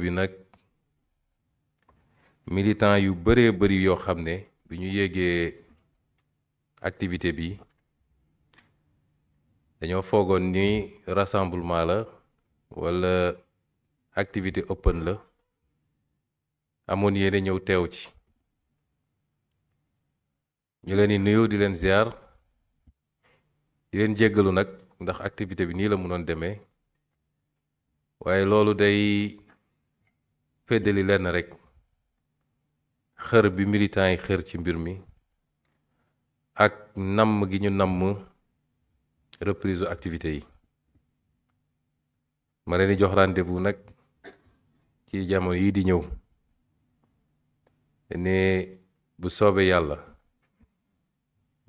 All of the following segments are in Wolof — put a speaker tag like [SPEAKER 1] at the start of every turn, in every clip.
[SPEAKER 1] bi nag militant yu bëree bëri yoo xam ne bi ñu yéegee activité bi dañoo foogoon ni rassemblement la walla activité open la amoon yéene ñëw teew ci ñu leen di nuyu di leen ziar di leen jéggalu nag ndax activité bi nii la mënoon demee waaye loolu day feddali lenn rek xër bi militant yi xër ci mbir mi ak namm gi ñu namm reprise activité yi ma leen di jox rendez-vous nag ci jamono yii di ñëw ne bu soobee yàlla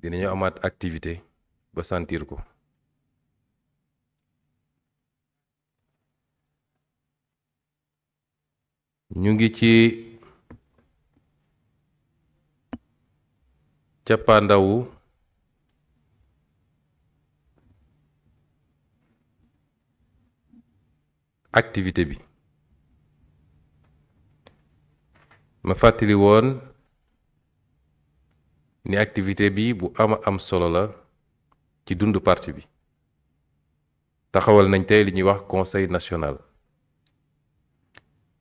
[SPEAKER 1] dinañu amaat activité ba sentir ko ñu ngi ci cappaandawu activité bi ma fàttali woon ni activité bi bu am solo la ci dundu parti bi taxawal nañ tey li ñuy wax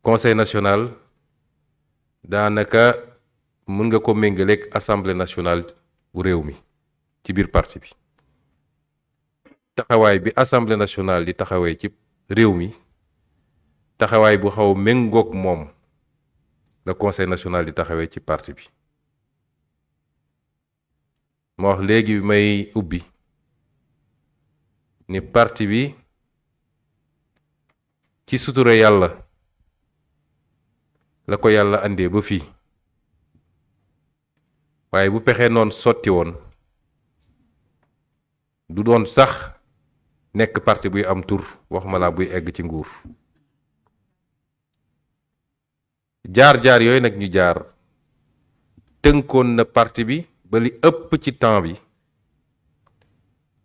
[SPEAKER 1] conseil national daanaka mën nga ko méngaleeg assemblée nationale bu réew mi ci biir parti bi taxawaay bi assemblée nationale di taxawee ci réew mi taxawaay bu xaw méngoog moom la conseil national di taxawee ci parti bi ma wax léegi bi may ubbi ni parti bi ci sutura yàlla la ko yàlla andee ba fii waaye bu pexee noonu sotti woon du doon sax nekk parti buy am tur waxuma laa buy egg ci nguur jaar-jaar yooyu nag ñu jaar tënkoon na parti bi ba li ëpp ci temps bi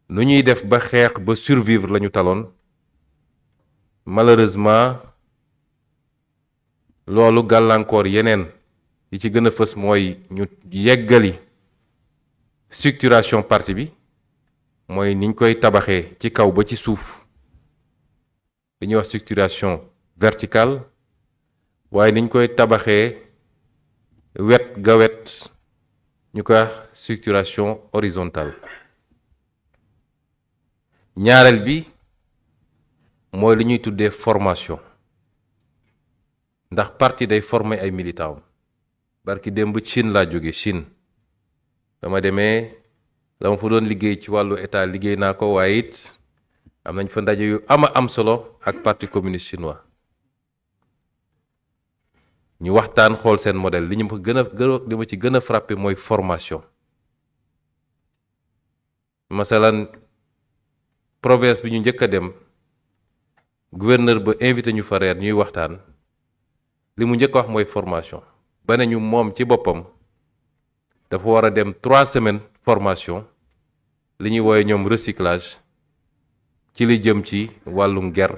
[SPEAKER 1] nu ñuy def ba xeex ba survivre lañu taloon malheureusement loolu gàllankoor yeneen yi ci gën a fës mooy ñu yeggali structuration parti bi mooy niñ koy tabaxee ci kaw ba ci suuf li ñuy wax structuration verticale waaye niñ koy tabaxee wet ga wet ñu koy wax structuration horizontale ñaareel bi mooy li ñuy tuddee formation ndax parti day former ay militants barki démb Chine laa jóge Chine dama demee la ma fa doon liggéey ci wàllu état liggéey naa ko waaye it am nañ fa ndaje yu am solo ak parti communiste chinois ñu waxtaan xool seen modèle li ma ci gën a frappé mooy formation masalan province bi ñu njëkk a dem gouverneur ba invité ñu fa reer ñuy waxtaan li mu njëkk a wax mooy formation ba ne ñu moom ci boppam dafa war a dem 3 semaines formation li ñuy woowe ñoom recyclage ci li jëm ci wàllum ger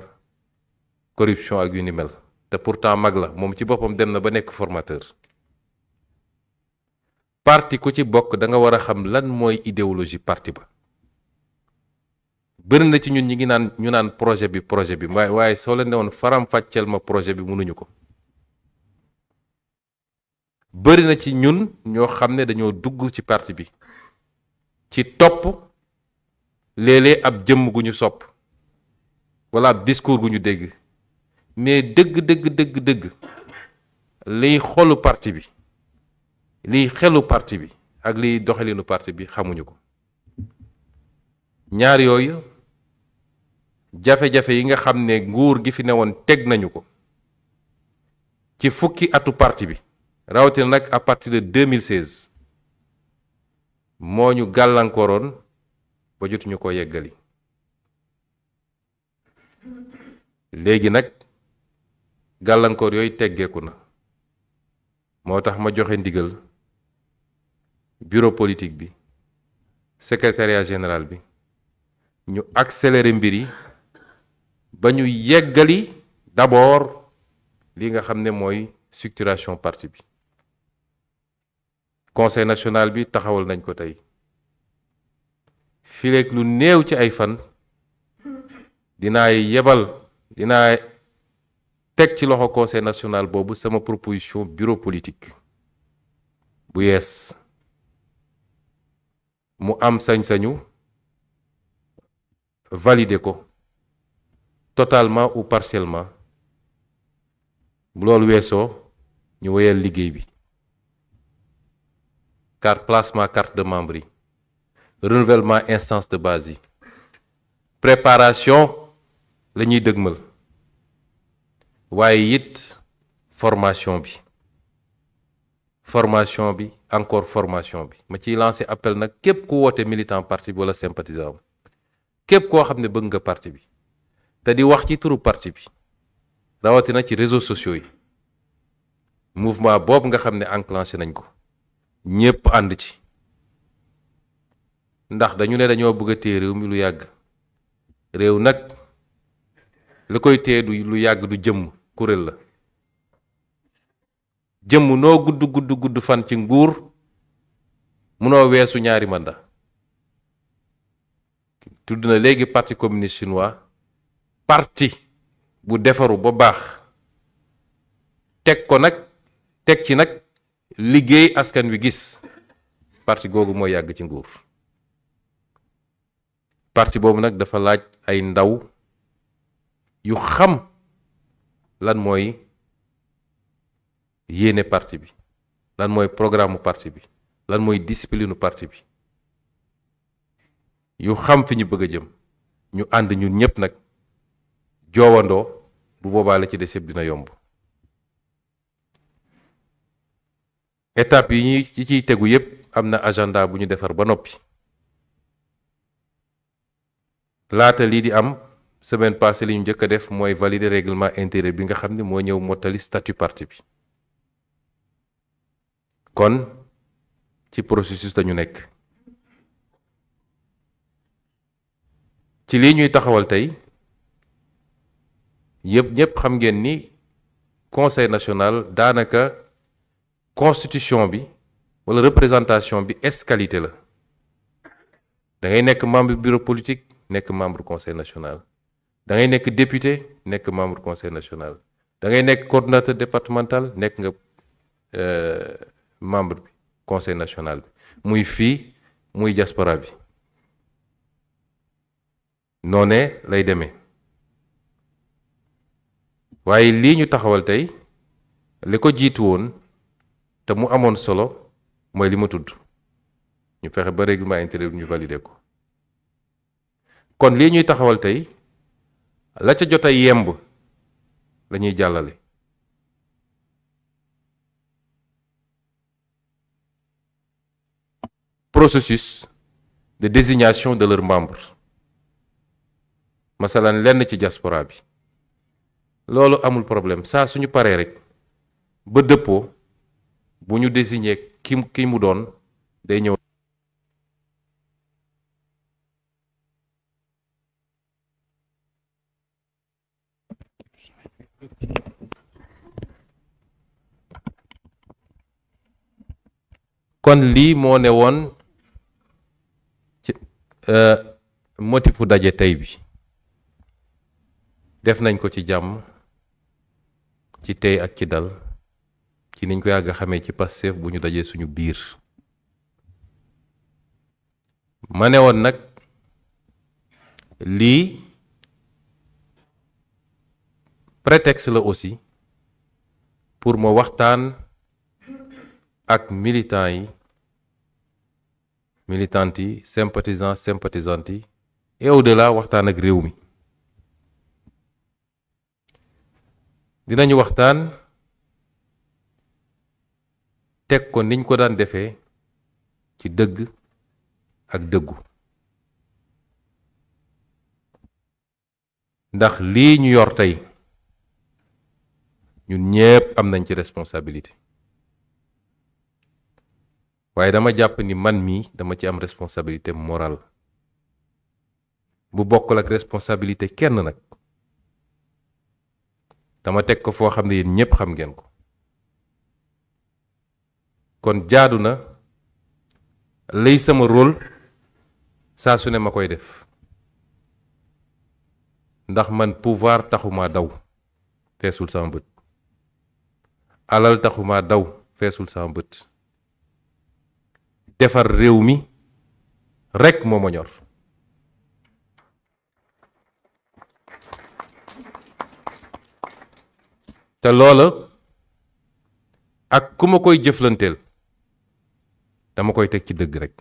[SPEAKER 1] corruption ak yu ni mel te pourtant mag la moom ci boppam dem na ba nekk formateur parti ku ci bokk da nga war a xam lan mooy idéologie parti ba bëri na ci ñun ñi ngi naan ñu naan projet bi waaye soo leen ne woon faram-fàcceel ma projet bi mënuñu ko bëri na ci ñun ñoo xam ne dañoo dugg ci parti bi ci topp léeg-léeg ab jëmm gu ñu sopp walla ab discours gu ñu dégg mais dëgg liy xolu parti bi liy xelu parti bi ak liy doxalinu parti bi xamuñu ko ñaar yooyu jafe-jafe yi nga xam ne nguur gi fi newoon teg nañu ko ci fukki atu parti bi rawatina nag à partir de 2016 moo ñu gàllankooroon ba jotuñu ko yeggali léegi nag gàllankoor yooyu teggeeku na moo tax ma joxe ndigal bureau politique bi secrétariat général bi ñu accélérer mbir yi ba ñu yeggali d'abord li nga xam ne mooy structuration parti bi conseil national bi taxawal nañ ko tey fileeg lu néew ci ay fan dinaa teg ci loxo conseil national boobu sama proposition bureau politique bu yees mu am sañ-sañu valider ko totalement ou partiellement bu loolu weesoo ñu wéyal liggéey bi placement carte de membre yi renouvellement instance de base yi préparation la ñuy dëgmal waaye it formation bi encore formation bi ma ciy lancer appel nag képp ku woote militant parti bi wala sympathisant képp koo xam ne bëgg nga parti bi te di wax ci turu parti bi rawatina ci réseaux sociaux yi mouvement boobu nga xam ne enclenché nañ ko ñépp ànd ci ndax dañu ne dañoo bëgg a téye réew mi lu yàgg réew nag li koy téye du lu yàgg du jëmm kuréel la jëmm noo gudd fan ci nguur munoo weesu ñaari mandat tudd na léegi parti communiste chinois parti bu defaru ba baax teg ci nag liggéey askan wi gis parti googu mooy yàgg ci nguur parti boobu nag dafa laaj ay ndaw yu xam lan mooy yéene parti bi lan mooy programme parti bi lan mooy discipline parti bi yu xam fi ñu bëgg a jëm ñu ànd ñun ñëpp nag joowandoo bu boobaa la ci des yëpp dina yomb étape yi ci ciy tegu yëpp am na agenda bu ñu defar ba noppi laata lii di am semaine passée li ñu njëkk a def mooy valider règlement intérieur bi nga xam ne moo ñëw mottali statut parti bi kon ci processus dañu nekk ci lii ñuy taxawal tey ñëpp xam ngeen ni conseil national daanaka constitution bi wala représentation bi escalité la da ngay nekk membre bureau politique nekk membre conseil national da ngay nekk député nekk membre conseil national da ngay nekk coordonnateur départemental nekk nga membre bi conseil national bi muy fii muy diaspora bi noone lay demee waaye lii ñu taxawal tey li ko jiitu woon te mu amoon solo mooy li ma tudd ñu fexe ba règlement intérieur ñu valider ko kon lii ñuy taxawal tey la ca jot a yemb la ñuy jàllale processus de désignation de leurs membres masalan lenn ci diaspora bi loolu amul problème saa suñu paree rek ba dëppoo bu ñu désigner ki mu doon day ñëw kon lii moo ne woon ci motifu daje tey bi def nañ ko ci jàmm ci tey ak ci dal ci niñ ko yàgg xamee ci Pastef bu ñu dajee suñu biir ma ne woon nag lii prétexte la aussi pour ma waxtaan ak militants yi sympathisantes yi et au-delà waxtaan ak réew mi dinañu waxtaan teg ko niñ ko daan defee ci dëgg ak dëggu ndax lii ñu yor tey ñun ñépp am nañ ci responsabilité waaye dama jàpp ni man mii dama ci am responsabilité morale bu bokkul ak responsabilité kenn nag dama teg ko foo xam ne yéen ñépp xam ngeen ko kon jaadu na lay sama rôle saa su ne ma koy def ndax man pouvoir taxuma daw feesul sama bët alal taxuma daw feesul sama bët defar réew mi rekk moo ma ñor te loola ak ku ma koy jëflanteel dama koy teg ci dëgg rek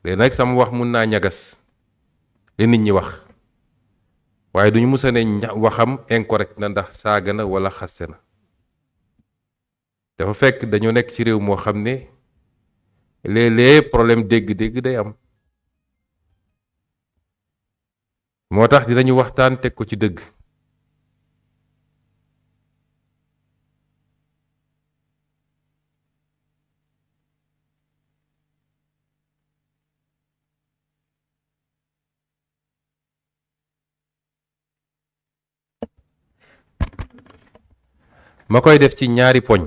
[SPEAKER 1] léegi nag sama wax mun naa ñagas li nit ñi wax waaye duñu musa ne waxam incorrect na ndax saaga na walla xaste na dafa fekk dañoo nekk ci réew moo xam ne léeg-léeg problème dégg-dégg day am moo tax dinañu waxtaan teg ko ci dëgg ma koy def ci ñaari poñ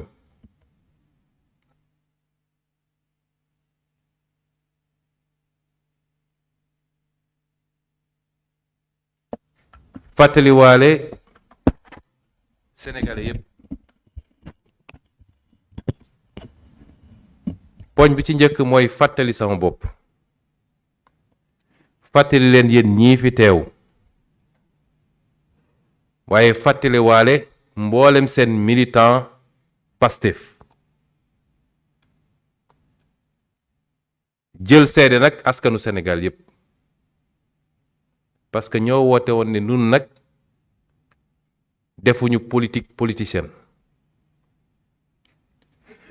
[SPEAKER 1] fàttaliwaale Sénégalais yépp poñ bi ci njëkk mooy fàttali sama bopp fàttali leen yéen ñii fi teew waaye fàttaliwaale mboolem seen militant Pastef jël seede nag askanu Sénégal yépp parce que ñoo woote woon ne nun nag defuñu politique politicienne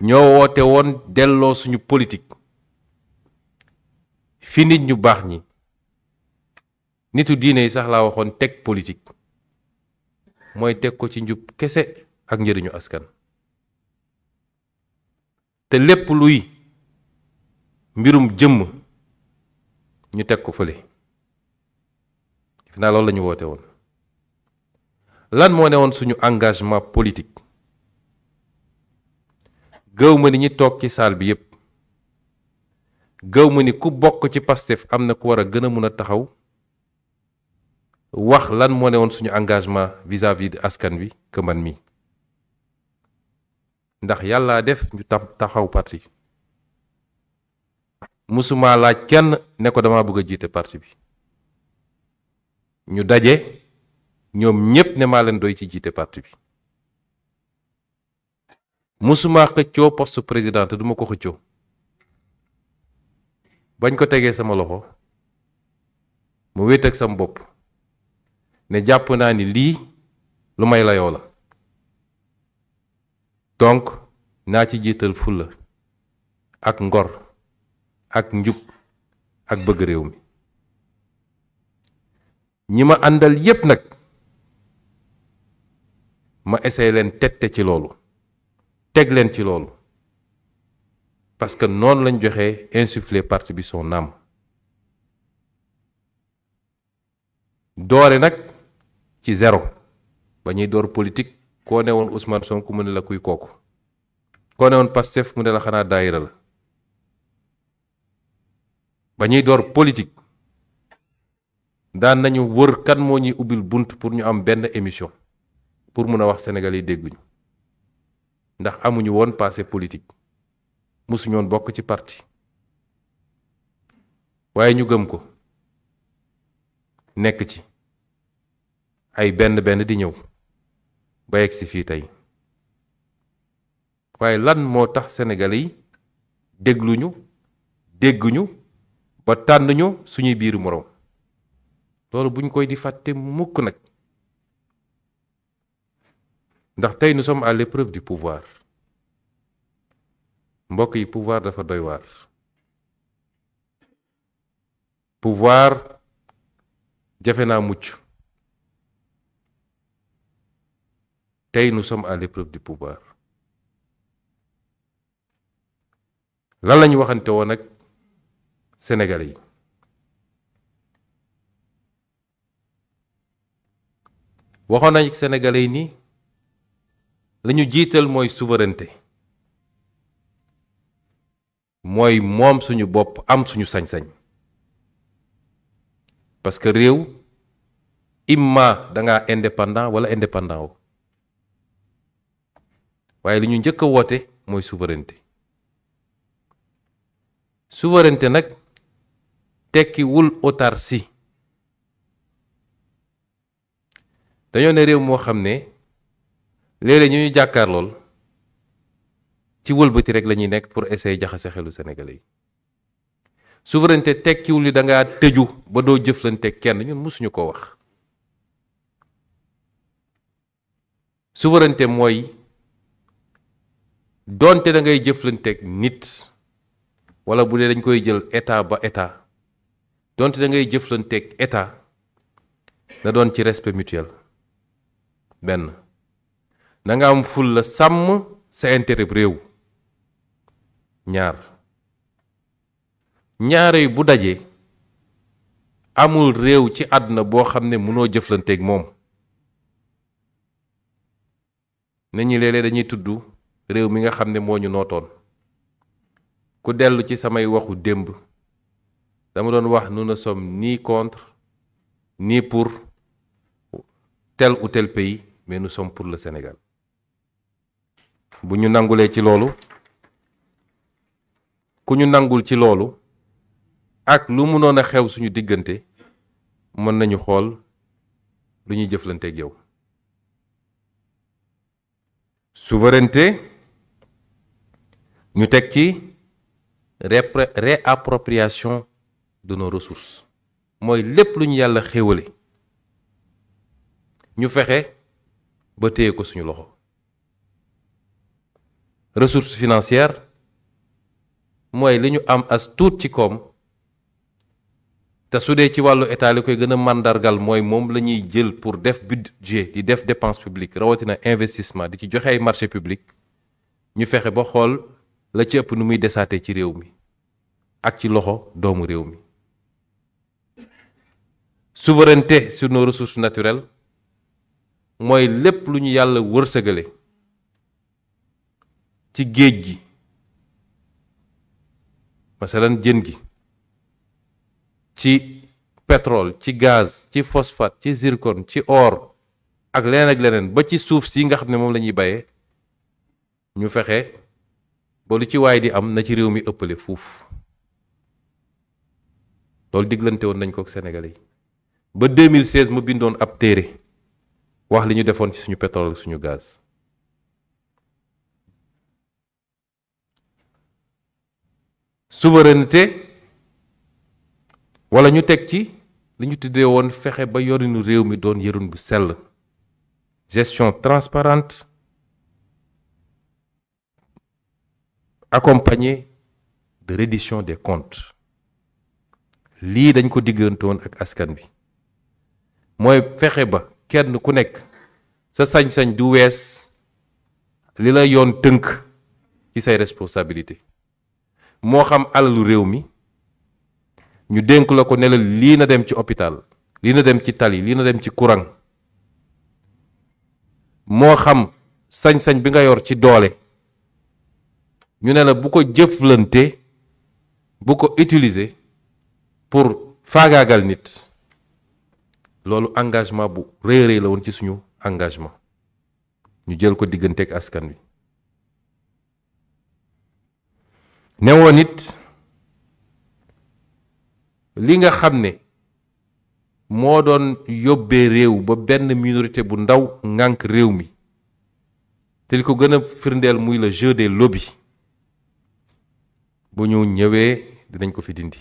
[SPEAKER 1] ñoo woote woon delloo suñu politique fi nit ñu baax ñi nitu diine yi sax laa waxoon teg politique mooy teg ko ci njub kese ak njëriñu askan te lépp luy mbirum jëmm ñu teg ko fële fi naa loolu la ñu woote woon lan moo ne woon suñu engagement politique gëw ma ni ñi toog ci salle bi yépp gëw ma ni ku bokk ci Pastef am na ku war a gën a mun a taxaw wax lan moo ne woon suñu engagement vis-à-vis de askan wi que man mi ndax yàlla def ñu taxaw parti musuma laaj kenn ne ko dama bëgg a jiite parti bi ñu daje ñoom ñépp ne maa leen doy ci jiite parti bi musuma xëccoo poste président te duma ko xëccoo bañ ko tegee sama loxo mu wéet ak sama bopp ne jàpp naa ni lii lu may layoo la donc naa ci jiital fulla ak ngor ak njub ak bëgg réew mi ñi ma àndal yépp nag ma essayé leen tette ci loolu teg leen ci loolu parce que noonu lañ joxe insuffler parti bi son âme doore nag ci zéro ba ñuy door politique koo ne woon Ousmane Sonko mu ne la kuy kooku koo ne woon Pastef mu ne la xanaa daayira la ba ñuy door politique daan nañu wër kan moo ñuy ubbil bunt pour ñu am benn émission pour mun a wax Sénégal yi dégguñu ndax amuñu woon passé politique musuñu woon bokk ci parti waaye ñu gëm ko nekk ci ay benn benn di ñëw ba yegg si fii tey waaye lan moo tax Sénégalais yi dégluñu dégguñu ba tànn ñu suñuy biiru moroom loolu buñ koy di fàtte mukk nag ndax tey nous sommes à l'épreuve du pouvoir mbokk yi pouvoir dafa doy waar pouvoir jafe naa mucc tey nous sommes à l'épreuve du pouvoir lan lañu waxante woon ak Sénégalais yi waxoon nañ Sénégalais yi ni la ñu jiital mooy souveraineté mooy moom suñu bopp am suñu sañ-sañ parce que réew imma da ngaa indépendant wala indépendant wu waaye li ñu njëkk a woote mooy souveraineté nag tekkiwul autarcie dañoo ne réew moo xam ne léeg-léeg ñu jàkkaar lool ci wëlbati rek la ñuy nekk pour essayer jaxase xelu Sénégalais yi souveraineté tekkiwul li da ngaa tëju ba doo jëflante kenn ñun mësuñu ko wax souveraineté mooy doonte da ngay jëflanteeg nit wala bu dee dañ koy jël état ba état doonte da ngay jëflanteeg état na doon ci respect mutuel benn na nga am ful la sàmm sa intérêt réew ñaare yi bu dajee amul réew ci àdduna boo xam ne mënoo jëflanteeg moom nit ñi léeg-léeg dañuy tudd réew mi nga xam ne moo ñu nootoon ku dellu ci samay waxu démb dama doon wax nous ne sommes ni contre ni pour tel ou tel pays mais nous sommes pour le Sénégal bu ñu nangulee ci loolu ku ñu nangul ci loolu ak lu mënoon a xew suñu diggante mën nañu xool lu ñuy jëflanteeg yow souveraineté ñu teg ci réappropriation de nos ressources mooy lépp lu ñu yàlla xéewale ñu fexe ba téye ko suñu loxo ressources financières mooy li ñu am as tuut ci koom te su dee ci wàllu état li koy gën a màndargal mooy moom la ñuy jël pour def budget di def dépense publique rawatina investissement di ci joxe ay marché public ñu fexe ba xool la ci ëpp nu muy desaatee ci réew mi ak ci loxo doomu réew mi souveraineté sur nos ressources naturelles mooy lépp lu ñu yàlla wërsëgale ci géej gi masalan jën gi ci pétrole ci gaz ci phosphate ci zircon ci or ak leneen ba ci suuf si nga xam ne moom la ñuy bayee ñu fexe ba lu ci waay di am na ci réew mi ëppale fuuf loolu diglante woon nañ ko ak Sénégalais yi ba 2016 mu bindoon ab téere wax li ñu defoon ci suñu pétrole suñu gaz souveraineté wala ñu teg ci li ñu tuddee woon fexe ba yorinu réew mi doon yorinu bu sell gestion transparente accompagnée de reddition des comptes lii dañ ko diggante woon ak askan bi mooy fexe ba kenn ku nekk sa sañ-sañ du wees li la yoon tënk ci say responsabilité moo xam alalu réew mi ñu dénk la ko ne la lii na dem ci hôpital lii na dem ci tali lii na dem ci courant moo xam sañ-sañ bi nga yor ci doole ñu ne la bu ko jëflante bu ko utiliser pour faagaagal nit loolu engagement bu rëy la woon ci suñu engagement ñu jël ko digganteeg askan wi newoon it li nga xam ne moo doon yóbbee réew ba benn minorité bu ndaw ŋànk réew mi te li ko gën a firndeel muy le jeu des lobbies bu ñu ñëwee dinañ ko fi dindi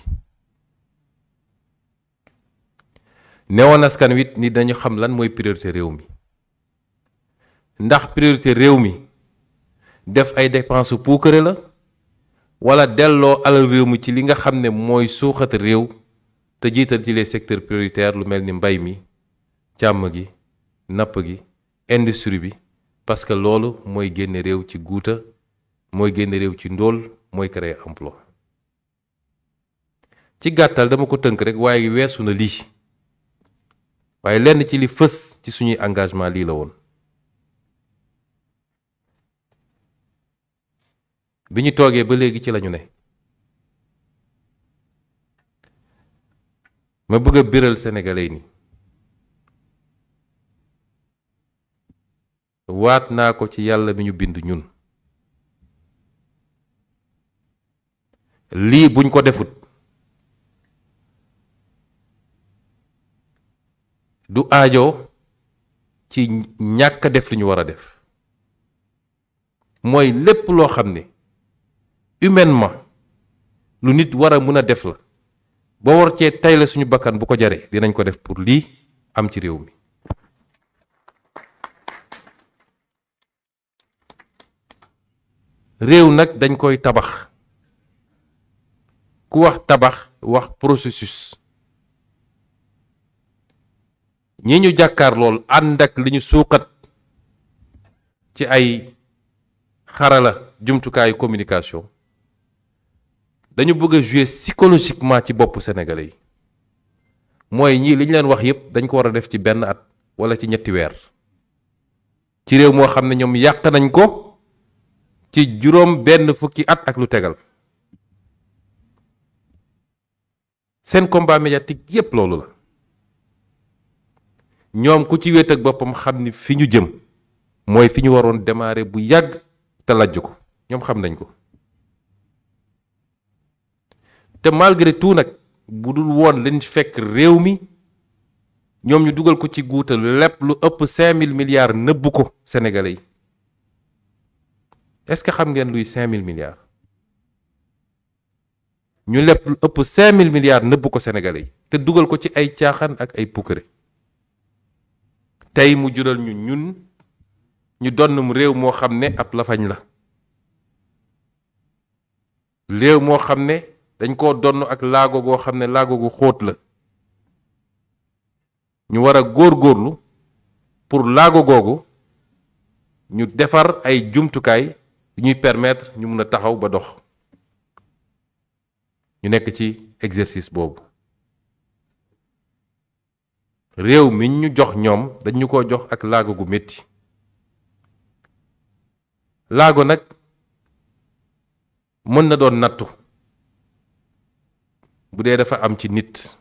[SPEAKER 1] newoon askan wi ni dañu xam lan mooy priorité réew mi ndax priorité réew mi def ay dépenses su puukare la wala delloo alal réew mi ci li nga xam ne mooy suuxat réew te jiital ci les secteurs prioritaires lu mel ni mbay mi càmm gi napp gi industrie bi parce que loolu mooy génne réew ci guuta mooy génne réew ci ndóol mooy créer emploi ci gàttal dama ko tënk rek waaye weesu na lii waaye lenn ci li fës ci suñuy engagement lii la woon. bi ñu toogee ba léegi ci lañu ne. ma bëgg a biral sénégalais ni waat naa ko ci yàlla mi ñu bind ñun lii buñ ko defut du aajo ci ñàkk def li ñu war a def mooy lépp loo xam ne humainement lu nit war a mën a def la boo war cee tay la suñu bakkan bu ko jaree dinañ ko def pour lii am ci réew mi. réew nag dañ koy tabax ku wax tabax wax processus ñi ñu jàkkaar lool ànd ak li ñu suuxat ci ay xarala jumtukaayu communication dañu bëgg a jouer psychologiquement ci boppu sénégalais yi mooy ñii li ñu leen wax yépp dañ ko war a def ci benn at wala ci ñetti weer ci réew moo xam ne ñoom yàq nañ ko ci juróom benn fukki at ak lu tegal seen combat médiatique yépp loolu la ñoom ku ci wéet ak boppam xam ni fi ñu jëm mooy fi ñu waroon démarrer bu yàgg te lajj ko ñoom xam nañ ko te malgré tout nag bu dul woon lañ fekk réew mi ñoom ñu dugal ko ci guutal lépp lu ëpp 5000 milliards nëbbu ko sénégalais yi est-ce que xam ngeen luy 5000 milliards ñu lépp lu ëpp 5000 milliards nëbbu ko sénégalais yi te dugal ko ci ay caaxaan ak ay pukkare tey mu jural ñun ñu donnum réew moo xam ne ab lafañ la réew moo xam ne dañ koo donn ak laago goo xam ne laago gu xóot la ñu war a góorgóorlu pour laago googu ñu defar ay jumtukaay yu ñuy permettre ñu mun a taxaw ba dox ñu nekk ci exercice boobu réew mi ñu jox ñoom dañu ko jox ak laago gu metti laago nag mën na doon nattu bu dee dafa am ci nit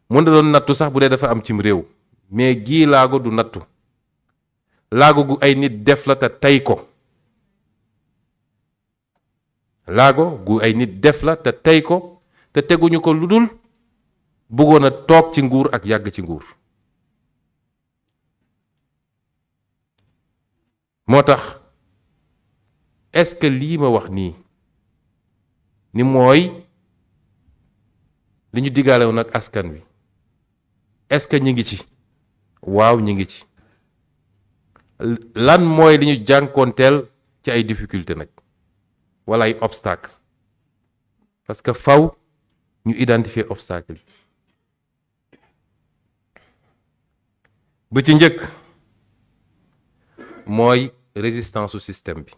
[SPEAKER 1] mën na doon nattu sax bu dee dafa am cim réew mais gii laago du nattu laago gu ay nit def la te tey ko laago gu ay nit def la te tey ko te teguñu ko lu dul bëggoon a toog ci nguur ak yàgg ci nguur moo tax est-ce que lii ma wax nii ni mooy li ñu diggaale woon ak askan wi est-ce que ñi ngi ci waaw ñi ngi ci lan mooy li ñu jànkoonteel ci ay difficulté nag wala ay obstacle parce que faw ñu identifier obstacle yi ba ci njëkk mooy résistance su système bi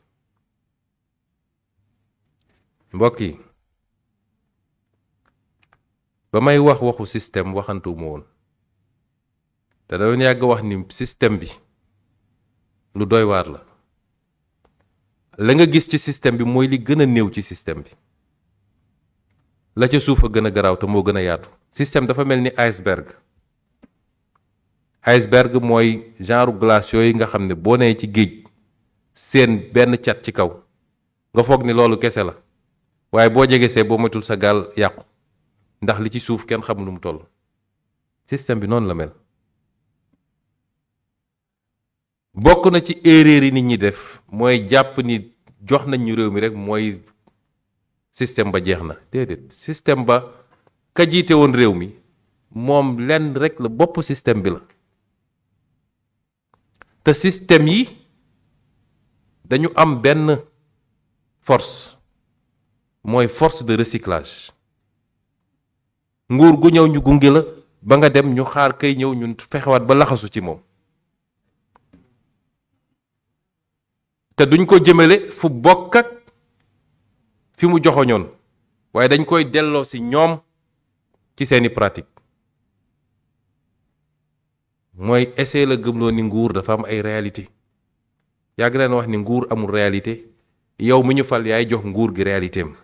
[SPEAKER 1] mbokk yi ba may wax waxu système waxantuwuma woon te dama yàgg wax ni système bi lu doy waar la nga gis ci système bi mooy li gën a néew ci système bi la ca suuf a gën a garaaw te moo gën a yaatu système dafa mel ni iceberg mooy genre glace yooyu nga xam ne boo nee ci géej seen benn cat ci kaw nga foog ni loolu kese la waaye boo jegesee boo matul sa gaal yàqu ndax li ci suuf kenn xamul nu mu toll système bi noonu la mel bokk na ci erreur yi nit ñi def mooy jàpp ni jox nañ ñu réew mi rek mooy système ba jeex na déedéet système ba ka jiite woon réew mi moom lenn rek la bopp système bi la te système yi dañu am benn force mooy force de recyclage nguur gu ñëw ñu gunge la ba nga dem ñu xaar kay ñëw ñun fexewaat ba laxasu ci moom te duñ ko jëmale fu bokk ak fi mu joxoñoon waaye dañ koy delloo ci ñoom ci seeni pratique mooy essayer la gëmloo ni nguur dafa am ay réalité yàgg leen wax ni nguur amul réalité yow mi ñu fal yaay jox nguur gi réalité am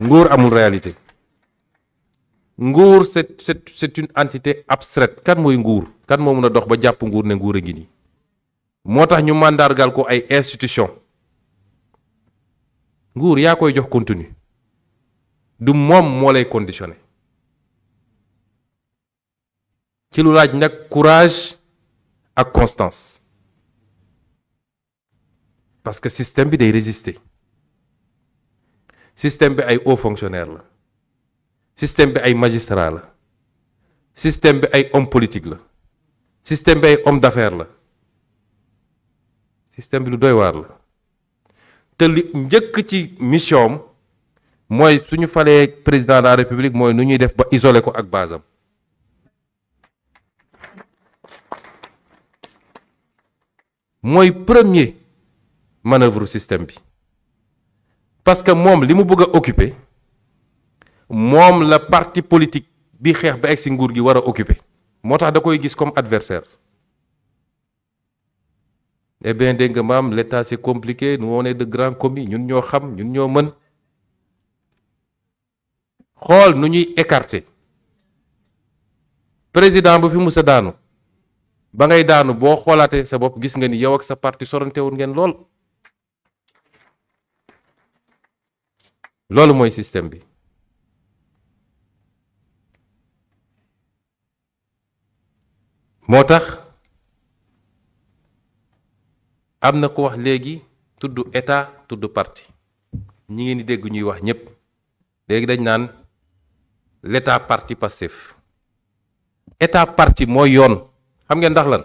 [SPEAKER 1] nguur amul réalité nguur c'est une entité abstraite kan mooy nguur kan moo mën a dox ba jàpp nguur ne nguur a ngi nii moo tax ñu màndargal ko ay institution nguur yaa koy jox contenu du moom moo lay conditionné ci lu laaj nag courage ak constance parce que système bi day résister système bi ay hauts fonctionnaires la système bi ay magistrats la système bi ay homme politique la système bi ay homme d'affaires la système bi lu doy waar la te li njëkk ci mission am mooy suñu falee président de la république mooy nu ñuy def ba isoler ko ak basam mooy premier manœuvre système bi parce que moom li mu bëgg a occuper moom la parti politique bi xeex ba egg si nguur gi war a occuper moo tax da koy gis comme adversaire eh bien dégg nga maam l'état c'est compliqué nous on est de grands commis ñun ñoo xam ñun ñoo mën xool nu ñuy écarter président ba fi musa daanu ba ngay daanu boo xoolaatee sa bopp gis nga ni yow ak sa parti sorantewul ngeen lool loolu mooy système bi moo tax am na ko wax léegi tudd état tudd parti ñi ngeen di dégg ñuy wax ñépp léegi dañ naan l'état parti Pastef état parti mooy yoon xam ngeen ndax lan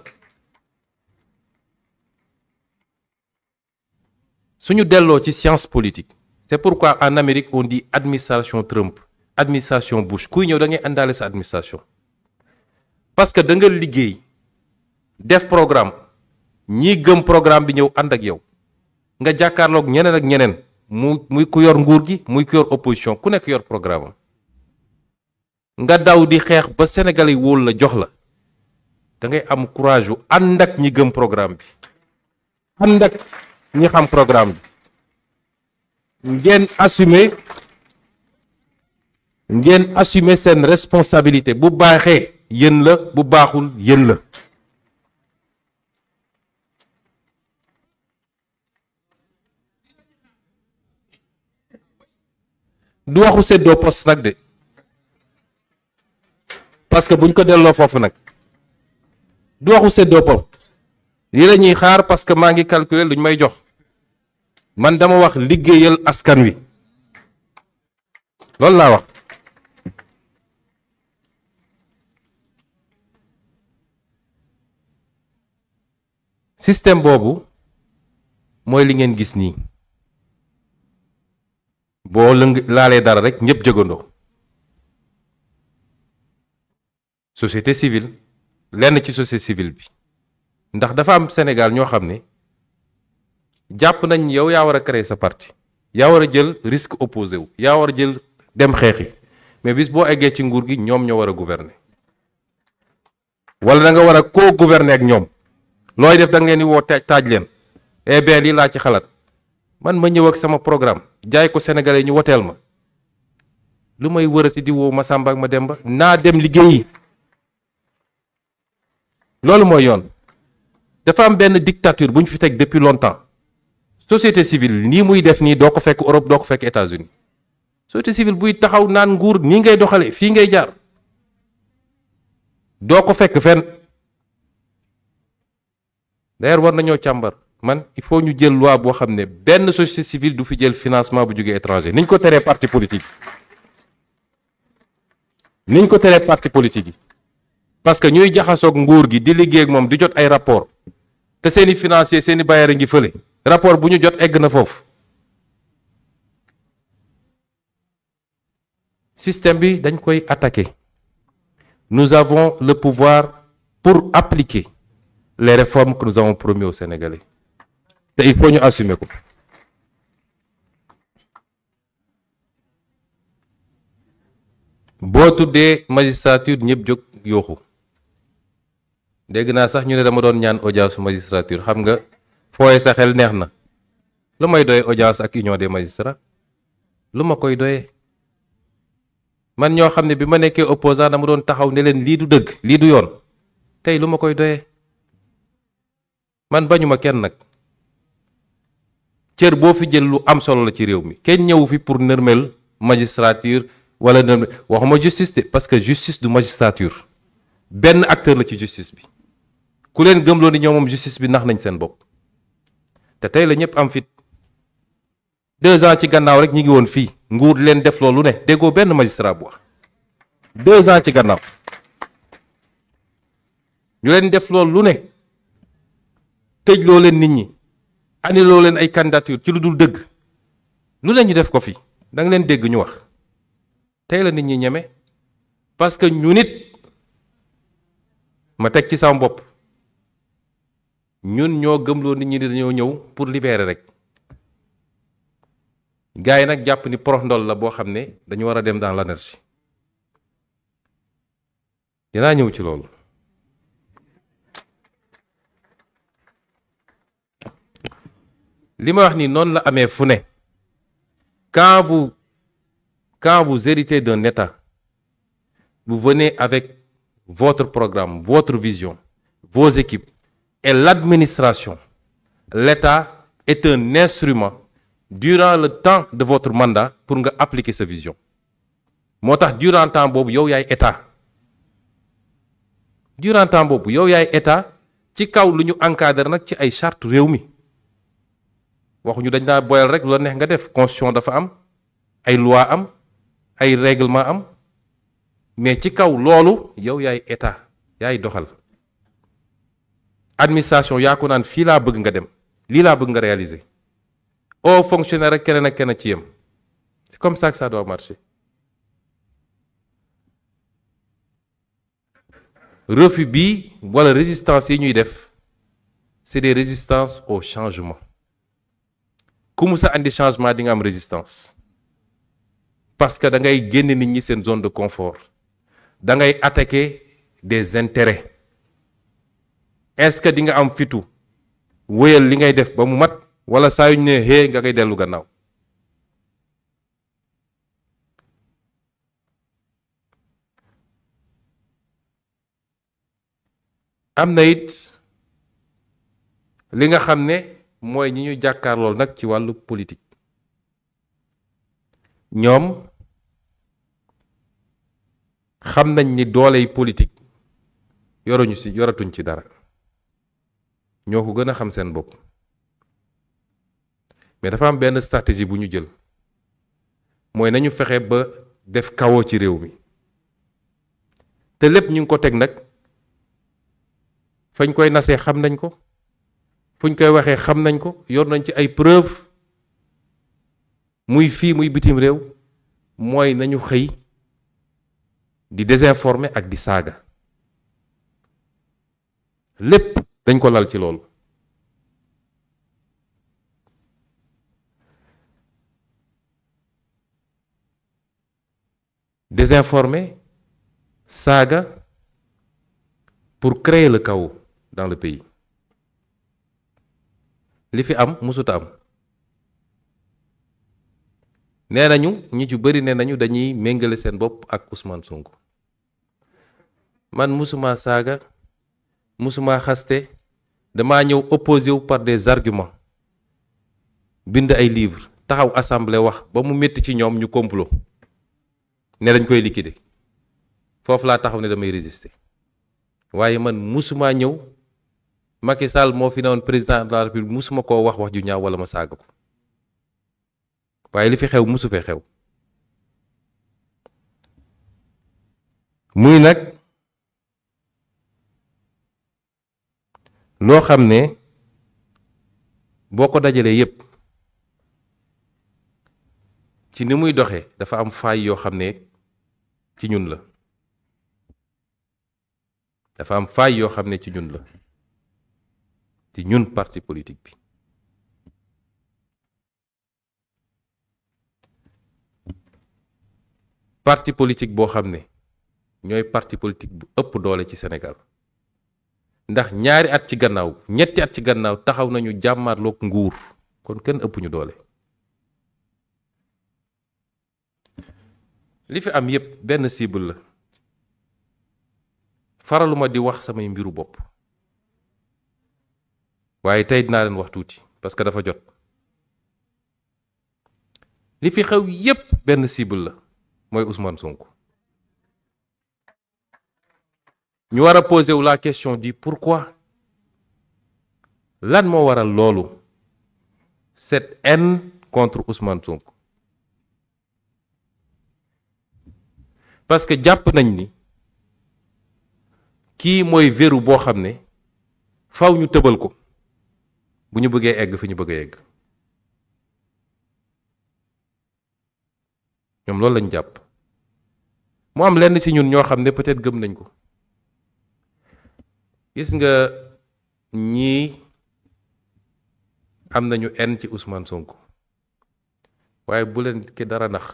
[SPEAKER 1] suñu delloo ci science politique c'est pourquoi en Amérique on dit administration Trump administration Bush kuy ñëw da ngay àndaale sa administration parce que da nga liggéey def programme ñii gëm programme bi ñëw ànd ak yow nga jàkkaarloog ñeneen ak ñeneen muy ku yor nguur gi muy ku yor opposition ku nekk yor programme am nga daw di xeex ba Sénégal yi wóolu la jox la da ngay am courage yu ànd ak ñi gëm programme bi ànd ak ñi xam programme bi ngeen assumer seen responsabilité bu baaxee yéen la bu baaxul yéen la du waxu séddoo poste nag de parce que buñ ko delloo foofu nag du waxu séddoo poste lii la ñuy xaar parce que maa ngi calculer luñ may jox man dama wax liggéeyal askan wi loolu laa wax système boobu mooy li ngeen gis nii boo laalee dara rek ñëpp jógandoo société civile lenn ci société civile bi ndax dafa am Sénégal ñoo xam ne jàpp nañ yow yaa war a créer sa parti yaa war a jël risque opposé wu yaa war a jël dem xeexi mais bis boo eggee ci nguur gi ñoom ñoo war a gouverner wala da nga war a co-gouverner ak ñoom looy def da nga leen di woo taaj leen eh bien lii laa ci xalaat man ma ñëw ak sama programme jaay ko sénégalais ñu woteel ma lu may wërati di woo ma Samba ak ma Demba naa dem liggéeyi loolu mooy yoon dafa am benn dictature bu ñu fi teg depuis longtemps société civile nii muy def nii doo ko fekk Europe doo ko fekk États-Unis société civile buy taxaw naan nguur nii ngay doxale fii ngay jaar doo ko fekk fenn d'ailleurs war nañoo càmbar man il faut ñu jël loi boo xam ne benn société civile du fi jël financement bu jógee étranger niñ ko teree parti politique niñ ko teree parti politique yi parce que ñuy jaxasoog nguur gi di liggéey ak moom di jot ay rapport te seeni financier seeni bailleur a ngi fële rapport bu ñu jot egg na foofu système bi dañ koy attaquer nous avons le pouvoir pour appliquer les réformes que nous avons promis aux Sénégalais te il faut ñu assumer ko boo tuddee magistrature ñëpp jóg yooxu dégg naa sax ñu ne dama doon ñaan audience magistrature. xam nga fooye sa xel neex na. lu may doye audience ak union des magistrats lu ma koy doyee man ñoo xam ne bi ma nekkee opposant dama doon taxaw ne leen lii du dëgg lii du yoon tey lu ma koy doyee man bañuma kenn nag cër boo fi jël lu am solo la ci réew mi kenn ñëwu fi pour nërmel magistrature wala nërmel waxuma justice de parce que justice du magistrature benn acteur la ci justice bi ku leen gëmloo ni ñoom moom justice bi nax nañ seen bopp te tey la ñëpp am fit 2 ans ci gannaaw rek ñi ngi woon fii nguur leen def loolu ne déggoo benn magistrat bu wax 2 ans ci gannaaw ñu leen def loolu lu ne tëj loo leen nit ñi annulé leen ay candidature ci lu dul dëgg lu leen ñu def ko fi da nga leen dégg ñu wax tey la nit ñi ñeme parce que ñu nit ma teg ci sama bopp ñun ñoo gëmloo nit ñi dañoo ñëw pour libérer rek gars yi nag jàpp ni porox ndol la boo xam ne dañu war a dem dans l'anarchie dinaa ñëw ci loolu. li ma wax ni noonu la amee fu ne quand vous héritez d'un État vous venez avec votre programme votre vision vos équipes et l'administration. L'État est un instrument durant le temps de votre mandat pour nga appliquer sa vision moo tax durant temps boobu yow yaay État durant temps boobu yow yaay État ci kaw lu ñu encadré nag ci ay charte réew mi waxuñu dañ daa boyal rek lu la neex nga def constitution dafa am ay loi am ay règlement am mais ci kaw loolu yow yaay État yaay doxal administration yaa ko naan fii laa bëgg nga dem lii laa bëgg nga réaliser au fonctionnaire rek keneen ak keneen ci yem c'est comme ça que ça doit marcher. refus bi wala résistance yi ñuy def c'est des résistances au changement ku mu sa andi changement di nga am résistance parce que da ngay génn nit ñi seen zone de confort da ngay attaquer des intérêts. Est-ce que di nga am fitu wéyal li ngay def ba mu mat wala saa yu ñu ne hee nga ngay dellu gannaaw am na it li nga xam ne mooy ñi ñu jàkkaarlool nag ci wàllu politique ñoom xam nañ ni dooley politique yoratuñ ci dara ñoo ko gën a xam seen bopp mais dafa am benn stratégie bu ñu jël mooy nañu fexe ba def kawoo ci réew mi te lépp ñu ngi ko teg nag fañ koy nasee xam nañ ko fuñ koy waxee xam nañ ko yor nañ ci ay preuve muy fii muy bitim réew mooy nañu xëy di désinformer ak di saaga lépp dañ ko lal ci loolu désinformer saaga pour créer le chaos dans le pays li fi am musuta am nee nañu ñi ci bëri nee nañu dañuy méngale seen bopp ak Ousmane Sonko man musuma saaga musuma xaste damaa ñëw opposé wu par des arguments bind ay livres taxaw assemblée wax ba mu métti ci ñoom ñu complot ne dañ koy liquider foofu laa taxaw ne damay résister waaye man musuma ñëw Macky Sall moo fi newoon président de la République musuma koo wax ju ñaaw wala ma saaga ko waaye li fi xew musu fee xew muy nag loo xam ne boo ko dajalee yépp ci ni muy doxee dafa am faay yoo xam ne ci ñun la dafa am faay yoo xam ne ci ñun la ci ñun parti politique bi parti politique boo xam ne ñooy parti politique bu ëpp doole ci Sénégal ndax ñaari at ci gannaaw ñetti at ci gannaaw taxaw nañu jàmmarloog nguur kon kenn ëpp ñu doole. li fi am yépp benn cible la faraluma di wax samay mbiru bopp waaye tey dinaa leen wax tuuti parce que dafa jot. li fi xew yépp benn cible la mooy Ousmane Sonko. ñu war a poser wu la question du pourquoi lan moo waral loolu cette haine contre Ousmane Sonko parce que jàpp nañ ni kii mooy verrou boo xam ne faw ñu tëbal ko bu ñu bëggee egg fi ñu bëgg a egg ñoom loolu lañ jàpp. mu am lenn ci ñun ñoo xam ne peut-être gëm nañ ko. gis nga ñii am nañu haine ci Ousmane Sonko waaye bu leen ki dara nax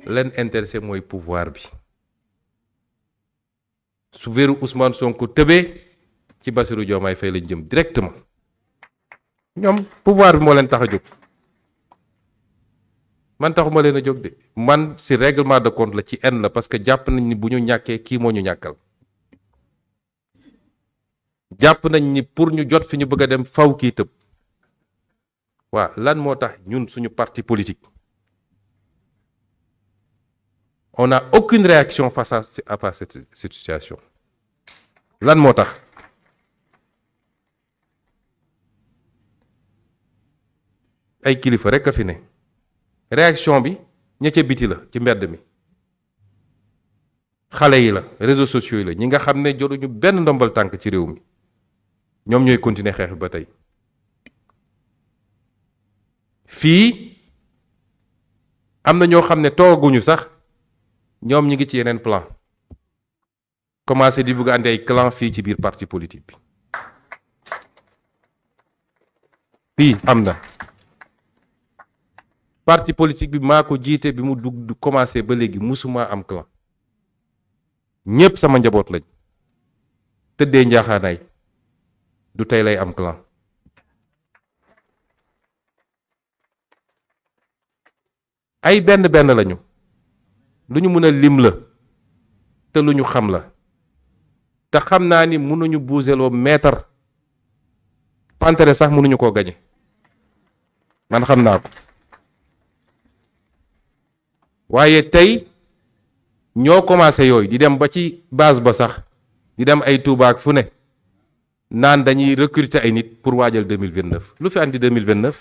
[SPEAKER 1] leen intéressé mooy pouvoir bi su veru Ousmane Sonko tëbee ci Bassirou Diomaye Faye lañ jëm directement ñoom pouvoir bi moo leen tax a jóg man taxuma leen a jóg de man ci règlement de compte la ci haine la parce que jàpp nañ ni bu ñu ñàkkee kii moo ñu ñàkkal. jàpp nañ ni pour ñu jot fi ñu bëgg a dem faw kii tëb waa lan moo tax ñun suñu parti politique on n'a aucune réaction face à cette situation lan moo tax ay kilifa rek a fi ne réaction bi ña ca biti la ci mbedd mi xale yi la réseaux sociaux yi la ñi nga xam ne jotuñu benn ndombal tànk ci réew mi ñoom ñooy continuer xeex bi ba tey fii am na ñoo xam ne tooguñu sax ñoom ñi ngi ci yeneen plan commencé di bëgg andi ay clan fii ci biir parti politique bi fii am na parti politique bi maa ko jiite bi mu dugg commencé ba léegi musuma am clan ñépp sama njaboot lañ tëddee njaaxaanaay du tey lay am clan ay benn benn lañu lu ñu mën a lim la te lu ñu xam la te xam naa ni mënuñu buuseloo meetar pantere sax mënuñu koo gañe man xam naa ko waaye tey ñoo commencé yooyu di dem ba ci base ba sax di dem ay Touba ak fu ne naan dañuy recruter ay nit pour waajal 2029 lu fi andi 2029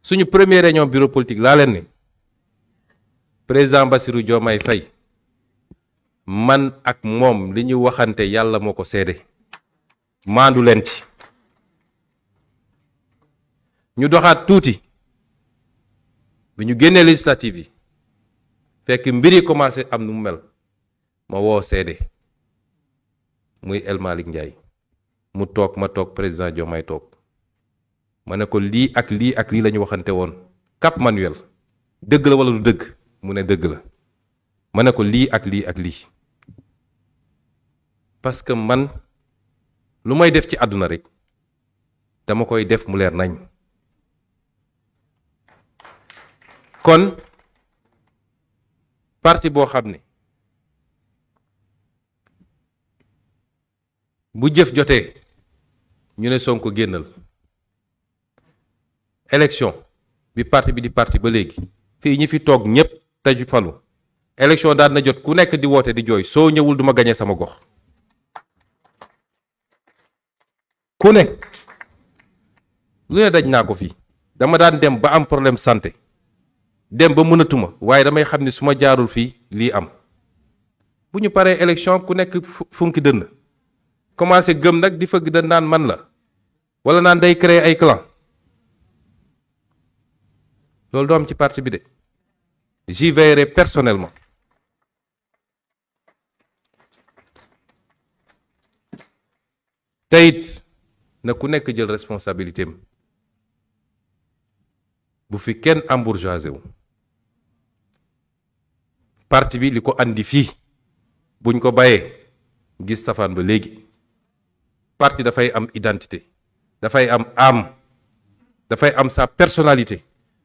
[SPEAKER 1] suñu première réunion bureau politique laa leen ni président Bassirou Diomaye Faye man ak moom li ñu waxante yàlla moo ko seede maandu leen ci ñu doxaat tuuti bi ñu génnee législative yi fekk mbir yi commencé am nu mu mel ma woo seede muy El Malick Ndiaye mu toog ma toog président Diomaye toog ma ne ko lii ak lii ak lii la ñu waxante woon Cap Manuel dëgg la wala du dëgg mu ne dëgg la ma ne ko lii ak lii ak lii parce que man lu may def ci àdduna rek dama koy def mu leer nañ kon parti boo xam ne bu jëf jotee ñu ne Sonko génnal élection bi parti bi di parti ba léegi fii ñi fi toog ñépp te falu élection daan na jot ku nekk di woote di jooy soo ñëwul duma gañe sama gox ku ne lu ne daj naa ko fii dama daan dem ba am problème santé dem ba mënatuma waaye damay xam ne su ma jaarul fii lii am bu ñu paree élection ku nekk funki dënn commencé gëm nag di fëgg da naan man la wala naan day créer ay clan loolu doo am ci parti bi de j'y veillerai personnellement te it na ku nekk jël responsabilité am bu fi kenn embourgeoisé wu parti bi li ko andi fii buñ ko bàyyee gis safaan ba léegi. Parti dafay am identité dafay am âme dafay am sa personnalité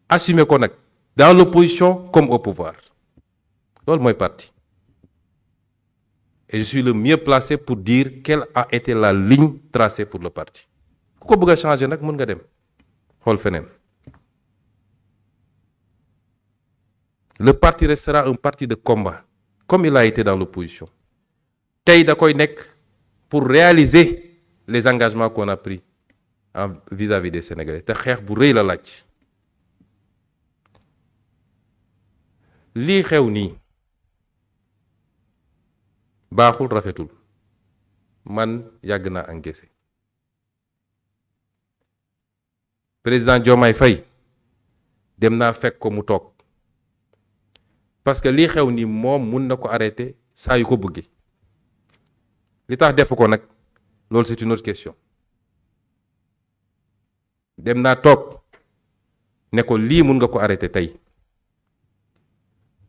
[SPEAKER 1] assumer ko nag dans l'opposition comme au pouvoir loolu mooy parti. Et je suis le mieux placé pour dire quelle a été la ligne tracée pour le parti ku ko bëgg a changer nag mën nga dem xool feneen. Le parti restera un parti de combat comme il a été dans l'opposition tey da koy nekk pour réaliser les engagements qu'on a pris vis-à-vis des Sénégalais te xeex bu rëy la laaj. lii xew nii baaxul rafetul man yàgg naa encaissé. Président Diomaye Faye dem naa fekk ko mu toog parce que lii xew nii moom mun na ko arrêter saa yu ko bëggee li tax defu ko nag loolu c'est une autre question. dem naa toog ne ko lii mun nga ko arrêter tey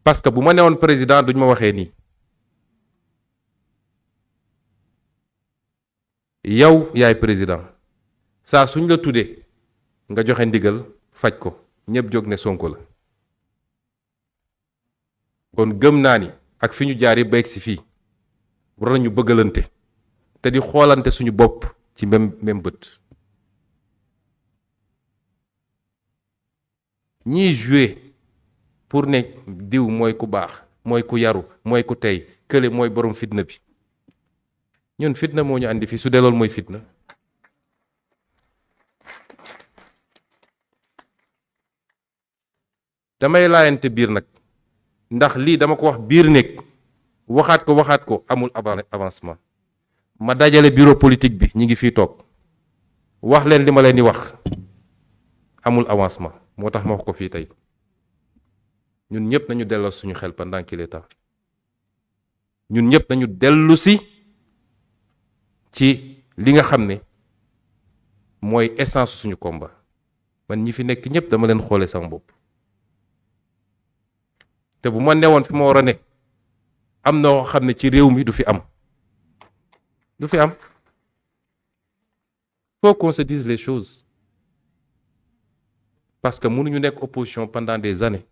[SPEAKER 1] parce que bu ma newoon président duñ ma waxee nii. yow yaay président saa suñ la tuddee nga joxe ndigal faj ko ñëpp jóg ne Sonko la. kon gëm naa ni ak fi ñu jaar yi ba egsi fii war nañu bëggalante te di xoolante suñu bopp ci même bët. ñiy jouer pour ne diw mooy ku baax mooy ku yaru mooy ku tey kële mooy borom fitna bi ñun fitna moo ñu andi fi su dee loolu mooy fitna. damay laayante biir nag ndax lii dama ko wax biir néeg waxaat ko amul avancement. ma dajale bureau politique bi ñi ngi fii toog wax leen li ma leen di wax amul avancement moo tax ma wax ko fii tey ñun ñëpp nañu delloo suñu xel pendant qu'il est temps ñun ñëpp nañu dellu si ci li nga xam ne mooy essence suñu combat. man ñi fi nekk ñëpp dama leen xoole sama bopp te bu ma newoon fi ma war a ne am na xam ne ci réew mi du fi am. Faut qu'on se dise les choses parce que mënuñu nekk opposition pendant des années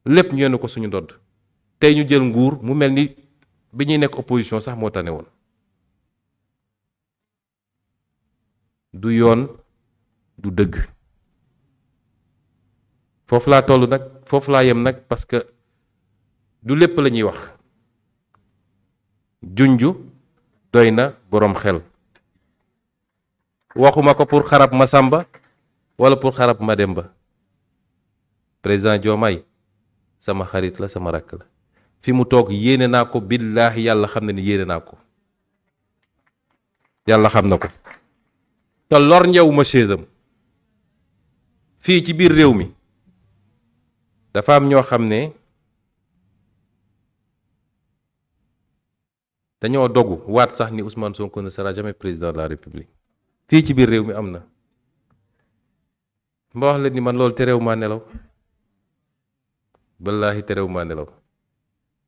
[SPEAKER 1] lépp ñu yenn ko suñu ndodd tey ñu jël nguur mu mel ni bi ñuy nekk opposition sax moo tane woon. du yoon du dëgg foofu laa toll nag foofu laa yem nag parce que du lépp la ñuy wax junju doy na boroom xel. waxuma ko pour xarab Masamba wala pour xarab Mademba. président Diomaye sama xarit la sama rakk la fi mu toog yéene naa ko billaahi yàlla xam na ni yéene naa ko yàlla xam na ko te lor ñëwuma chaisam fii ci biir réew mi dafa am ñoo xam ne dañoo dogu waat sax ni Ousmane Sonko ne sera jamais président de la République. fii ci biir réew mi am na ma wax leen ni man loolu terew maa nelaw wallaahi terew maa nelaw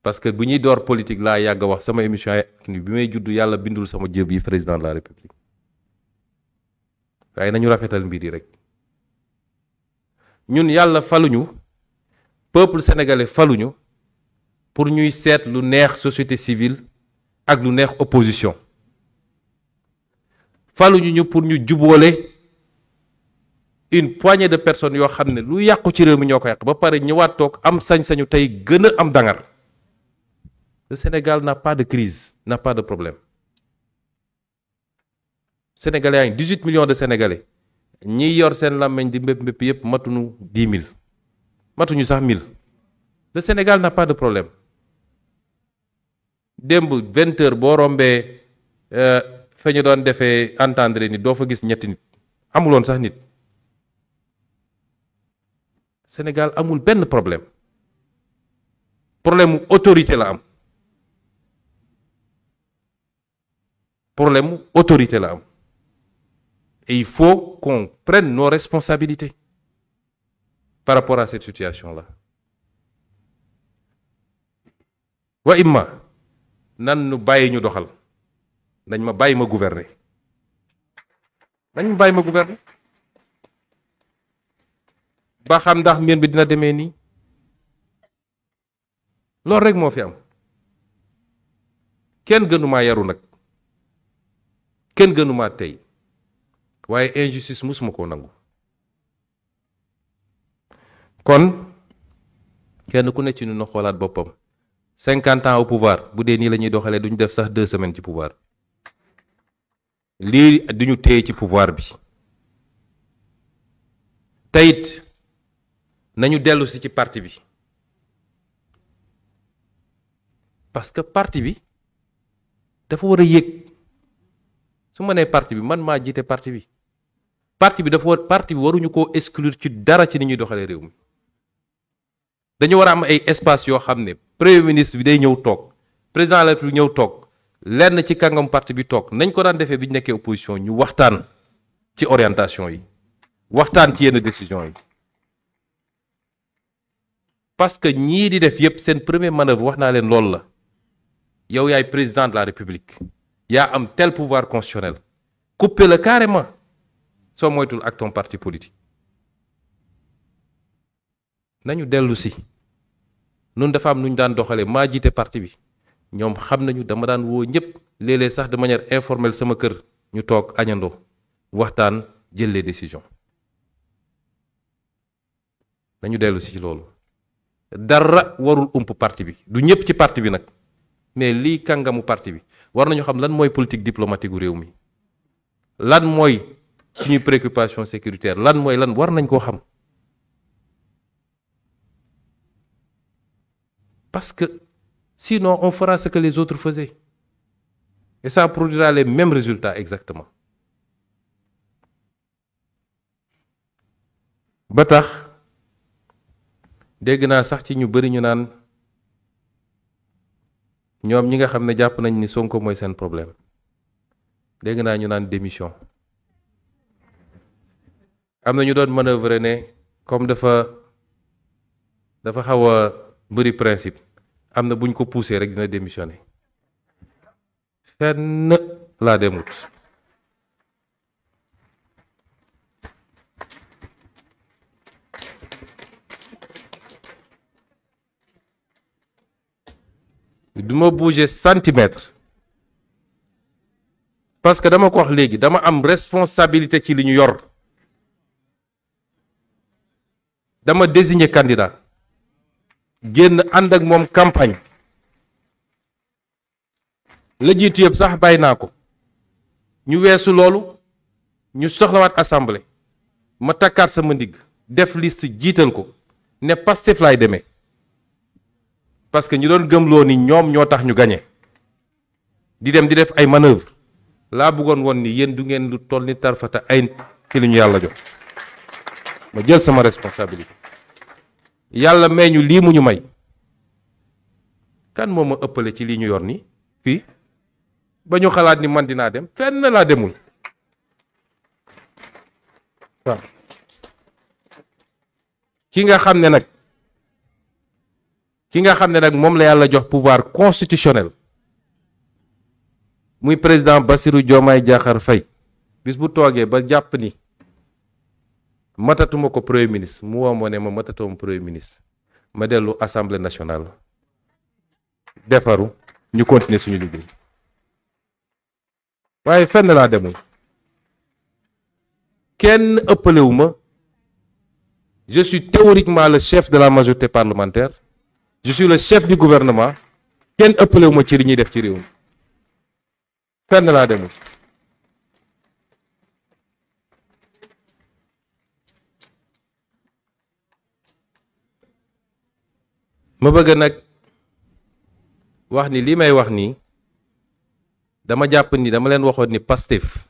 [SPEAKER 1] parce que bu ñuy door politique laa yàgg wax sama émission bi may judd yàlla bindul sama jëb yi président de la République waaye nañu rafetal mbir yi rek. ñun yàlla faluñu peuple sénégalais faluñu pour ñuy seet lu neex société civile ak lu neex opposition. faluñu ñu pour ñu jubóole une poignée de personnes yoo xam ne lu yàqu ci réew mi ñoo ko yàq ba pare ñëwaat toog am sañ-sañu tey gën a am dangar. Le Sénégal n'a pas de crise, n'a pas de problème. Sénégalais yi 18 millions de Sénégalais ñi yor seen làmmiñ di mbépp mbépp yépp matuñu 10 000 matuñu sax 1000. Le Sénégal n'a pas de problème. démb 20 heures boo rombee fa ñu doon defee entendre nit doo fa gis ñetti nit amuloon sax nit. Sénégal amul benn problème problème mu autorité la am problème mu autorité la am et il faut qu'on prenne nos responsabilités par rapport à cette situation-là. wa imma nan nu bàyyi ñu doxal nañ ma bàyyi ma gouverner nañ ma bàyyi ma gouverner ba xam ndax mbir bi dina demee nii loolu rek moo fi am kenn gënumaa yaru nag kenn gënumaa tey waaye injustice musuma koo nangu kon kenn ku ne ci ñu xoolaat boppam 50 ans au pouvoir bu dee nii la ñuy doxalee duñu def sax 2 semaines ci pouvoir lii duñu téye ci pouvoir bi teyit nañu dellu si ci parti bi parce que parti bi dafa war a yéeg su ma nee parti bi man maa jiite parti bi parti bi waruñu koo exclure ci dara ci ni ñuy doxalee réew mi dañu war a am ay espace yoo xam ne premier ministre bi day ñëw toog président de la République ñëw toog lenn ci kàngam parti bi toog nañ ko daan defee bi ñu nekkee opposition ñu waxtaan ci orientation yi waxtaan ci yenn décision yi parce que ñii di def yépp seen premier manœuvre wax naa leen loolu la yow yaay président de la République yaa am tel pouvoir constitutionnel couper le carrément soo moytul ak ton parti politique nañu dellu si nun dafa am nu ñu daan doxalee maa jiite parti bi ñoom xam nañu dama daan woo ñëpp léeg-léeg sax de manière informelle sama kër ñu toog añandoo waxtaan jël les décisions nañu dellu si ci loolu dara warul ump parti bi du ñëpp ci parti bi nag mais lii kàngamu parti bi war nañu xam lan mooy politique diplomatique gu réew mi lan mooy suñuy préoccupation sécuritaire lan mooy lan war nañ koo xam parce que sinon on fera ce que les autres faisaient et ça produira les mêmes résultats exactement ba tax dégg naa sax ci ñu bari ñu naan ñoom ñi nga xam ne jàpp nañ ni Sonko mooy seen problème dégg naa ñu naan démission am na ñu doon manœuvrer ne comme dafa xaw a bëri principe am na buñ ko poussé rek dina démissionner fenn laa demut du ma bouger centimètre parce que dama ko wax léegi dama am responsabilité ci li ñu yor dama désigner candidat génn ànd ak moom campagne la jiitu yëpp sax bàyyi naa ko ñu weesu loolu ñu soxlawaat assemblée ma takkaat sama ndigg def liste jiital ko ne Pastef laay demee parce que ñu doon gëmloo ni ñoom ñoo tax ñu gañe di dem di def ay manœuvre laa bëggoon woon ni yéen du ngeen lu toll ni tarfata ay ci li ñu yàlla jox ma jël sama responsabilité yàlla may ñu lii mu ñu may kan moo ma ëppale ci lii ñu yor ni fii ba ñu xalaat ni man dinaa dem fenn laa demul waaw ki nga xam ne nag moom la yàlla jox pouvoir constitutionnel muy président Bassirou Diomaye Diakhar Faye bis bu toogee ba jàpp ni matatuma ko premier ministre mu woo ma ne ma matatuma premier ministre ma dellu assemblée nationale defaru ñu continuer suñu liggéey waaye fenn laa demul kenn ëppalewu ma je suis théoriquement le chef de la majorité parlementaire je suis le chef du gouvernement kenn ëppalewu ma ci li ñuy def ci réew mi fenn laa demul ma bëgg nag wax ni lii may wax nii dama jàpp ni dama leen waxoon ni Pastef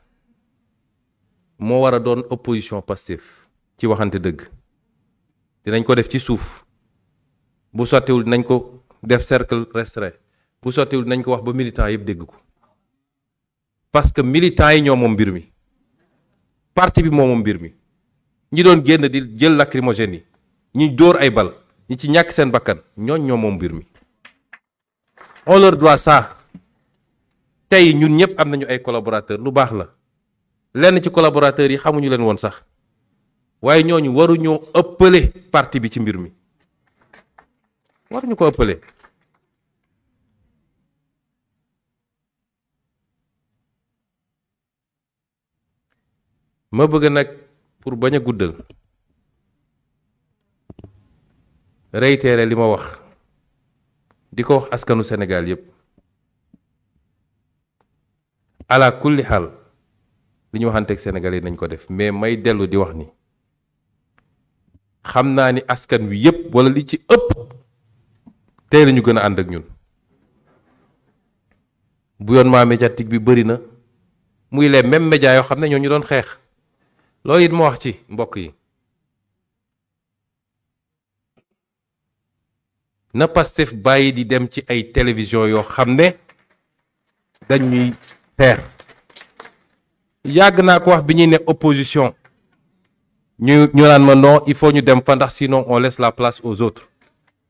[SPEAKER 1] moo war a doon opposition Pastef ci waxante dëgg dinañ ko def ci suuf bu sottiwul dinañ ko def cercle restreint bu sottiwul dinañ ko wax ba militants yëpp dégg ko parce que militants yi ñoo moom mbir mi parti bi moo moom mbir mi ñi doon génn di jël lacrymogène yi ñi dóor ay bal ñi ci ñàkk seen bakkan ñooñ ñoo moom mbir mi on leur doit ça. tey ñun ñëpp am nañu ay collaborateurs lu baax la lenn ci collaborateurs yi xamuñu leen woon sax waaye ñooñu waruñoo ëppale parti bi ci mbir mi waruñu ko ëppale. ma bëgg nag pour bañ a guddal réitérer li ma wax di ko wax askanu Sénégal yépp ala kulli xaal li ñu waxanteeg Sénégal yi nañ ko def mais may dellu di wax ni xam naa ni askan wi yépp wala li ci ëpp tey la ñu gën a ànd ak ñun bouillonnement médiatique bi bëri na muy les mêmes médias yoo xam ne ñoo ñu doon xeex loolu it ma wax ci mbokk yi na Pastef bàyyi di dem ci ay télévision yoo xam ne dañuy xeex yàgg naa ko wax bi ñuy ne opposition ñu naan ma non il faut ñu dem fa ndax sinon on laisse la place aux autres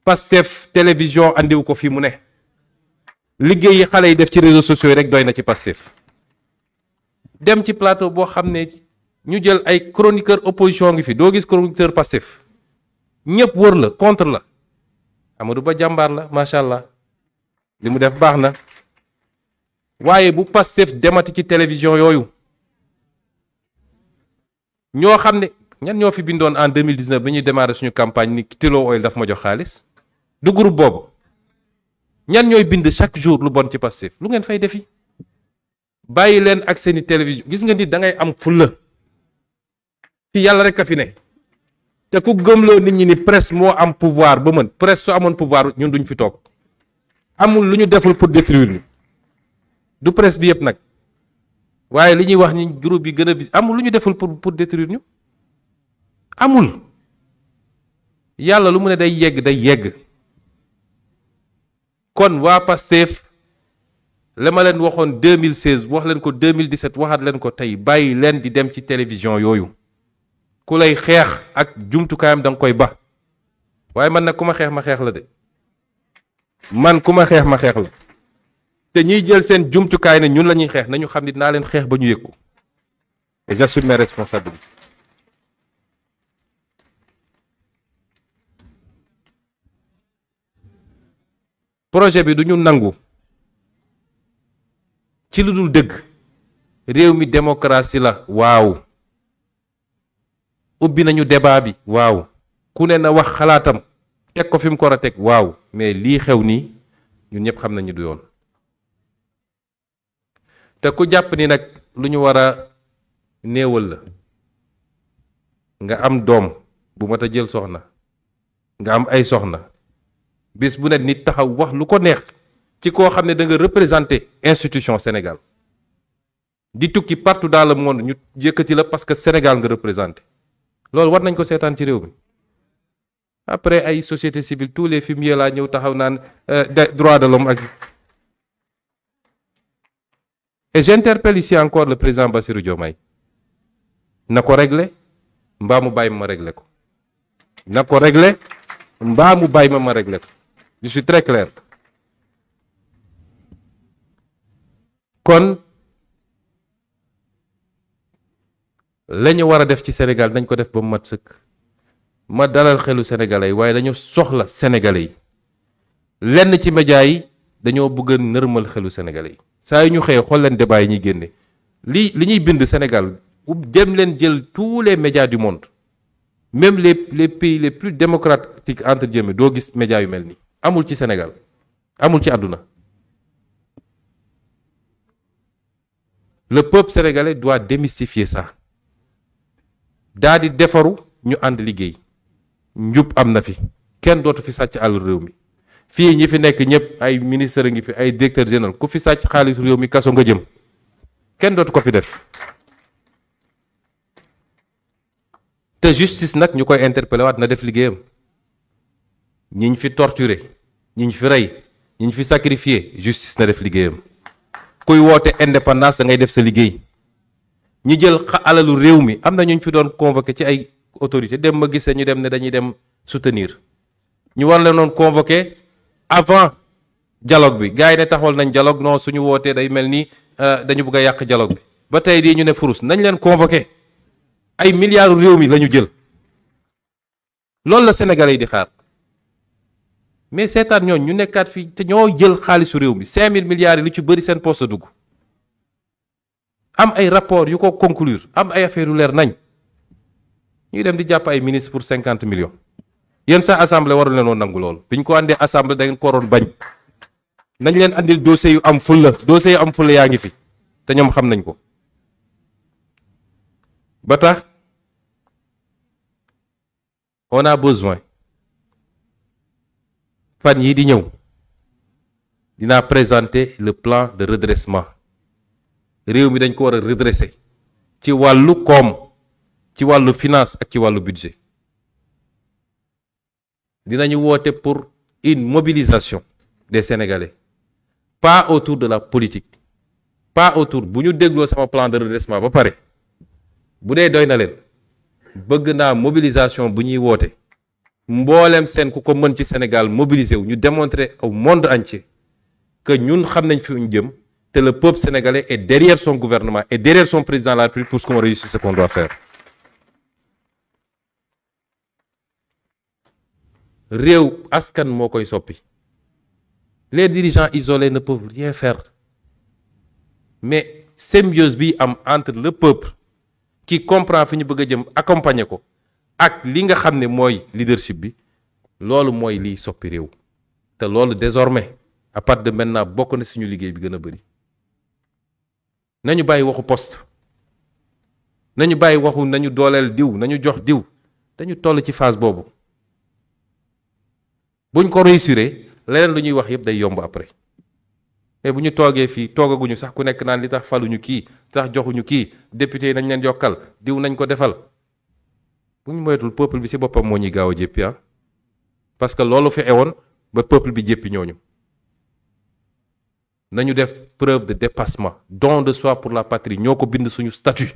[SPEAKER 1] Pastef télévision andiwu ko fi mu ne liggéey yi xale yi def ci réseaux sociaux yi rek doy na ci Pastef dem ci plateau boo xam ne ñu jël ay chroniqueur opposition ngi fi doo gis chroniqueur Pastef ñëpp wër la contre la Amadou Ba jàmbaar la macha allah li mu def baax na waaye bu Pastef demati ci télévision yooyu ñoo xam ne ñan ñoo fi bindoon en 2019 bi ñuy démarrer suñu campagne ni Tullow Oil daf ma jox xaalis du groupe boobu ñan ñooy bind chaque jour lu bon ci Pastef lu ngeen fay defi bàyyi leen ak seeni télévision gis nga nit da ngay am fulla fi yàlla rek a fi ne te ku gëmloo nit ñi ni presse moo am pouvoir ba mën presse su amoon pouvoir ñun duñ fi toog amul lu ñu deful pour détruire ñu du presse bi yëpp nag waaye li ñuy wax ni groupe yi gën a vis amul lu ñu deful pour détruire ñu amul yàlla lu mu ne day yegg kon waa Pastef la ma leen waxoon 2016 wax leen ko 2017 waxaat leen ko tey bàyyi leen di dem ci télévision yooyu ku lay xeex ak jumtukaayam da nga koy ba waaye man nag ku ma xeex ma xeex la de man ku ma xeex ma xeex la te ñiy jël seen jumtukaay ne ñun la ñuy xeex nañu xam ni dinaa leen xeex ba ñu yëg ko et j'assume mes responsabilités. projet bi du ñu nangu ci lu dul dëgg réew mi démocratie la waaw ubbi nañu débat bi waaw ku ne na wax xalaatam teg ko fi mu ko war a teg waaw mais lii xew nii ñun ñëpp xam nañu du yoon te ku jàpp ni nag lu ñu war a néewal la nga am doom bu mat a jël soxna nga am ay soxna bis bu ne nit taxaw wax lu ko neex ci koo xam ne da nga représenter institution Sénégal di tukki partout dans le monde ñu yëkkati la parce que Sénégal nga représenter loolu war nañ ko seetaan ci réew mi après ay société civile tous les fumiers laa ñëw taxaw naan droit de l'homme ak et j'interpelle ici encore le président Bassirou Diomaye na ko régler mbaa mu bàyyi ma régler ko na ko régler mbaa mu bàyyi ma régler ko je suis très clair kon la ñu war a def ci Sénégal dañ ko def ba mu mat sëkk ma dalal xelu sénégalais yi waaye dañu soxla sénégalais yi lenn ci médias yi dañoo bëgg a nërmal xelu sénégalais yi saa yu ñu xëyee xool leen débat yi ñuy génne li ñuy bind Sénégal dem leen jël tous les médias du monde même les pays les plus démocratiques entre guillemets doo gis médias yu mel nii amul ci Sénégal amul ci àdduna le peuple sénégalais doit démystifier ça daa di defaru ñu ànd liggéey njub am na fi kenn dootu fi sàcc àll réew mi fii ñi fi nekk ñëpp ay ministre ngi fi ay directeur général ku fi sàcc xaalis réew mi kaso nga jëm kenn dootu ko fi def te justice nag ñu koy interpellé waat na def liggéeyam ñi ñu fi torturé ñi ñu fi rey ñi ñu fi sacrifié justice na def liggéeyam kuy woote indépendance da ngay def sa liggéey ñi jël alalu réew mi am na ñu fi doon convoqué ci ay autorité dem ma gisee ñu dem ne dañuy dem soutenir ñu war leen doon convoqué avant dialogue bi gars yi ne taxawal nañ dialogue non suñu wootee day mel ni dañu bëgg a yàq dialogue bi ba tey di ñu ne furus nañ leen convoqué ay milliards réew mi la ñu jël loolu la Sénégalais yi di xaar mais seetaan ñooñ ñu nekkaat fii te ñoo jël xaalisu réew mi 5000 milliards yi lu ci bëri seen poste dugg am ay rapport yu ko conclure am ay affaire yu leer nañ ñuy dem di jàpp ay ministre pour 50 millions yéen sa assemblée waru leen woon nangu loolu biñ ko àndee assemblée da ngeen ko waroon bañ nañ leen andil dossier yu am fulla yaa ngi fi te ñoom xam nañ ko ba tax on a besoin fan yii di ñëw dinaa présenter le plan de redressement réew mi dañ ko war a redresser ci wàllu koom ci wàllu finance ak ci wàllu budget dinañu woote pour une mobilisation des Sénégalais pas autour de la politique pas autour bu ñu dégloo sama plan de redressement ba pare bu dee doy na leen bëgg naa mobilisation bu ñuy woote mboolem seen ku ko mën ci Sénégal mobiliser wu ñu démontrer au monde entier que ñun xam nañ fi ñu jëm te le peuple sénégalais est derrière son gouvernement et derrière son président de la République pour qu'on réussisse ce qu'on doit faire. réew askan moo koy soppi les dirigeants isolés ne peuvent rien faire mais symbiose bi am entre le peuple qui comprend fi ñu bëgg a jëm accompagner ko ak li nga xam ne mooy leadership bi loolu mooy liy soppi réew te loolu désormais à partir de maintenant bokk na suñu liggéey bi gën a bëri nañu bàyyi waxu poste nañu bàyyi waxu nañu dooleel diw nañu jox diw dañu toll ci phase boobu buñ ko réussir leneen lu ñuy wax yëpp day yomb après mais bu ñu toogee fii toogaguñu sax ku nekk naan li tax faluñu kii li tax joxuñu kii député yi nañ leen yokkal diw nañ ko defal bu ñu moytul peuple bi ci boppam moo ñuy gaaw a jéppi parce que loolu fi ewoon ba peuple bi jéppi ñooñu nañu def preuve de dépassement don de soi pour la patrie ñoo ko bind suñu statut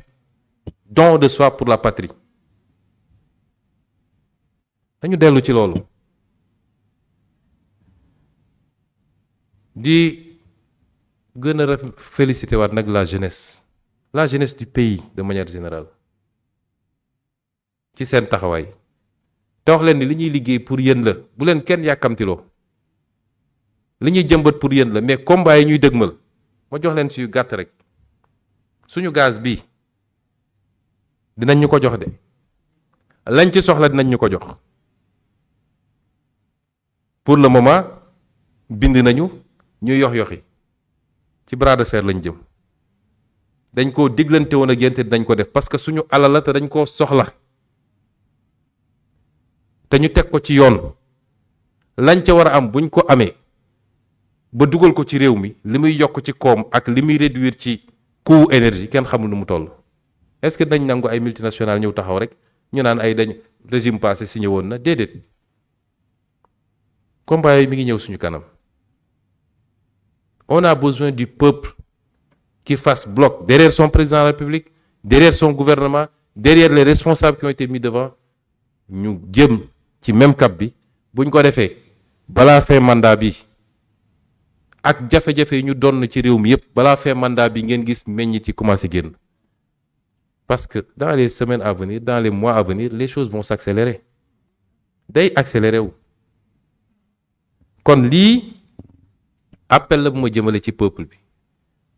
[SPEAKER 1] don de soi pour la patrie dañu dellu ci loolu di gën a féliciter waat nag la jeunesse du pays de manière générale ci seen taxawaay te wax leen ni li ñuy liggéey pour yéen la bu leen kenn yàkkamtiloo li ñuy jëmbat pour yéen la mais combat yi ñuy dëgmal ma jox leen si yu gàtt rek suñu gaz bi dinañ ñu ko jox de lañ ci soxla dinañ ñu ko jox pour le moment bind nañu ñuy yoxi ci bras de fer lañ jëm dañ koo diglante woon ak yéen te dañ ko def parce que suñu alal la te dañ koo soxla te ñu teg ko ci yoon lañ ca war a am buñ ko amee ba dugal ko ci réew mi li muy yokk ci koom ak li muy réduire ci coût énergie kenn xamul nu mu toll est-ce que dañ nangu ay multinationales ñëw taxaw rek ñu naan ay dañ régime passé signé woon na déedéet combat yi mi ngi ñëw suñu kanam on a besoin du peuple qui fasse bloc derrière son président de la République derrière son gouvernement derrière les responsables qui ont été mis devant ñu jëm ci même cap bi buñ ko defee balaa fin mandat bi ak jafe-jafe yi ñu doon ci réew mi yépp balaa fin mandat bi ngeen gis meññit yi commencé génn parce que dans les semaines à venir dans les mois à venir les choses vont s'accélérer day accélérer wu kon lii appel la bu ma jëmale ci peuple bi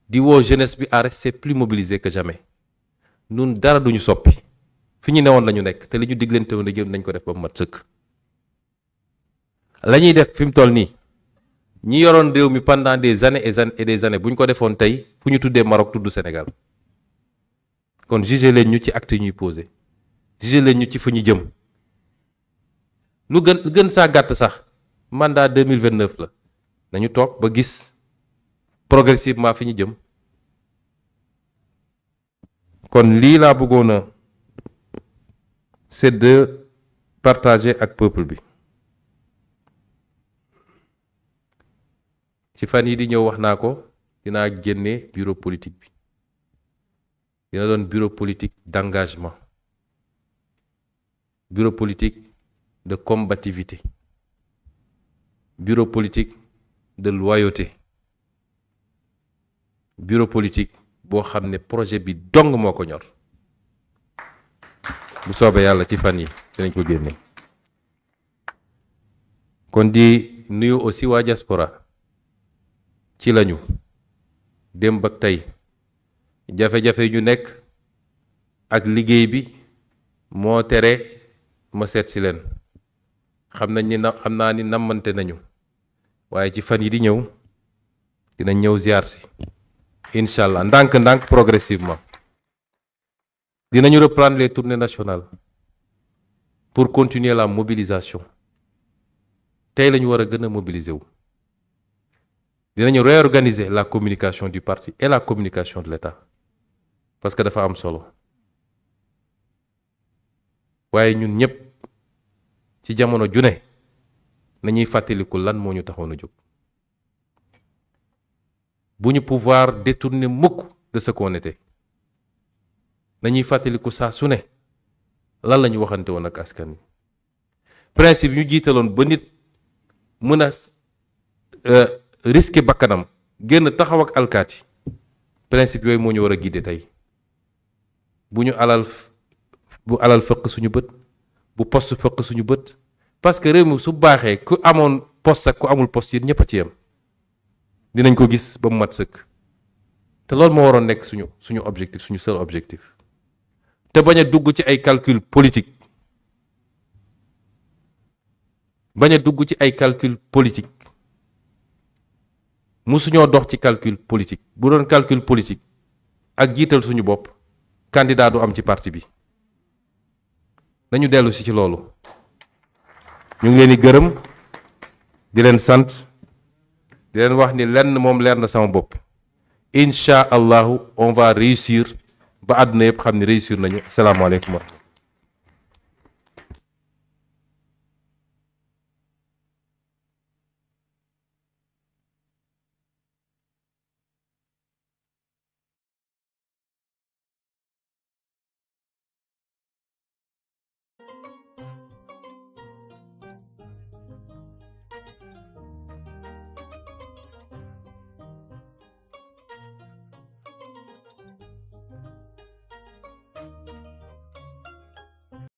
[SPEAKER 1] di woo jeunesse bi à rester plus mobilisé que jamais nun dara duñu soppi fi ñu newoon lañu nekk te li ñu diglante woon jëm nañ ko def ba mu mat sëkk la ñuy def fi mu toll nii ñi yoroon réew mi pendant des années et des années bu ñu ko defoon tey fu ñu tuddee Maroc tudd Sénégal kon jugé leen ñu ci acte yi ñuy posé jugé leen ñu ci fu ñu jëm lu gën saa gàtt sax mandat 2029 la nañu toog ba gis progressivement fi ñu jëm kon lii laa bëggoon a c'est de partager ak peuple bi ci fan yi di ñëw wax naa ko dinaa génne bureau politique bi dina doon bureau politique d'engagement bureau politique de combativité bureau politique de loyauté bureau politique boo xam ne projet bi dong moo ko ñor bu soobee yàlla ci fan yi dinañ ko génne. kon di nuyu aussi waa diaspora ci lañu démb ak tey jafe-jafe ñu nekk ak liggéey bi moo tere ma seet si leen xam naa ni nammante nañu waaye ci fan yi di ñëw dinañ ñëw ziar si incha allah ndànk-ndànk progressivement dinañu reprendre les tournées nationales pour continuer la mobilisation tey la ñu war a gën a mobiliser wu dinañu réorganiser la communication du parti et la communication de l'État parce que dafa am solo waaye ñun ñëpp ci jamono ju ne nañuy fàttaliku lan moo ñu taxoon a jóg bu ñu pouvoir détourner mukk de ce qu'on était nañuy fàttaliku saa su ne lan la ñu waxante woon ak askan wi principe ñu jiitaloon ba nit mën a risquer bakkanam génn taxaw ak alkaati principe yooyu moo ñu war a guider tey bu alal fëq suñu bët bu poste fëq suñu bët parce que réew mi su baaxee ku amoon poste ak ku amul poste yi ñëpp a ci yem dinañ ko gis ba mu mat sëkk te loolu moo waroon nekk suñu objectif suñu seul objectif te bañ a dugg ci ay calcul politique musuñoo dox ci calcul politique bu doon calcul politique ak jiital suñu bopp candidat du am ci parti bi nañu dellu si ci loolu ñu ngi leen di gërëm di leen sant di leen wax ni lenn moom leer na sama bopp incha allahu on va réussir ba àdduna yëpp xam ne réussir nañu asalaamaaleykum.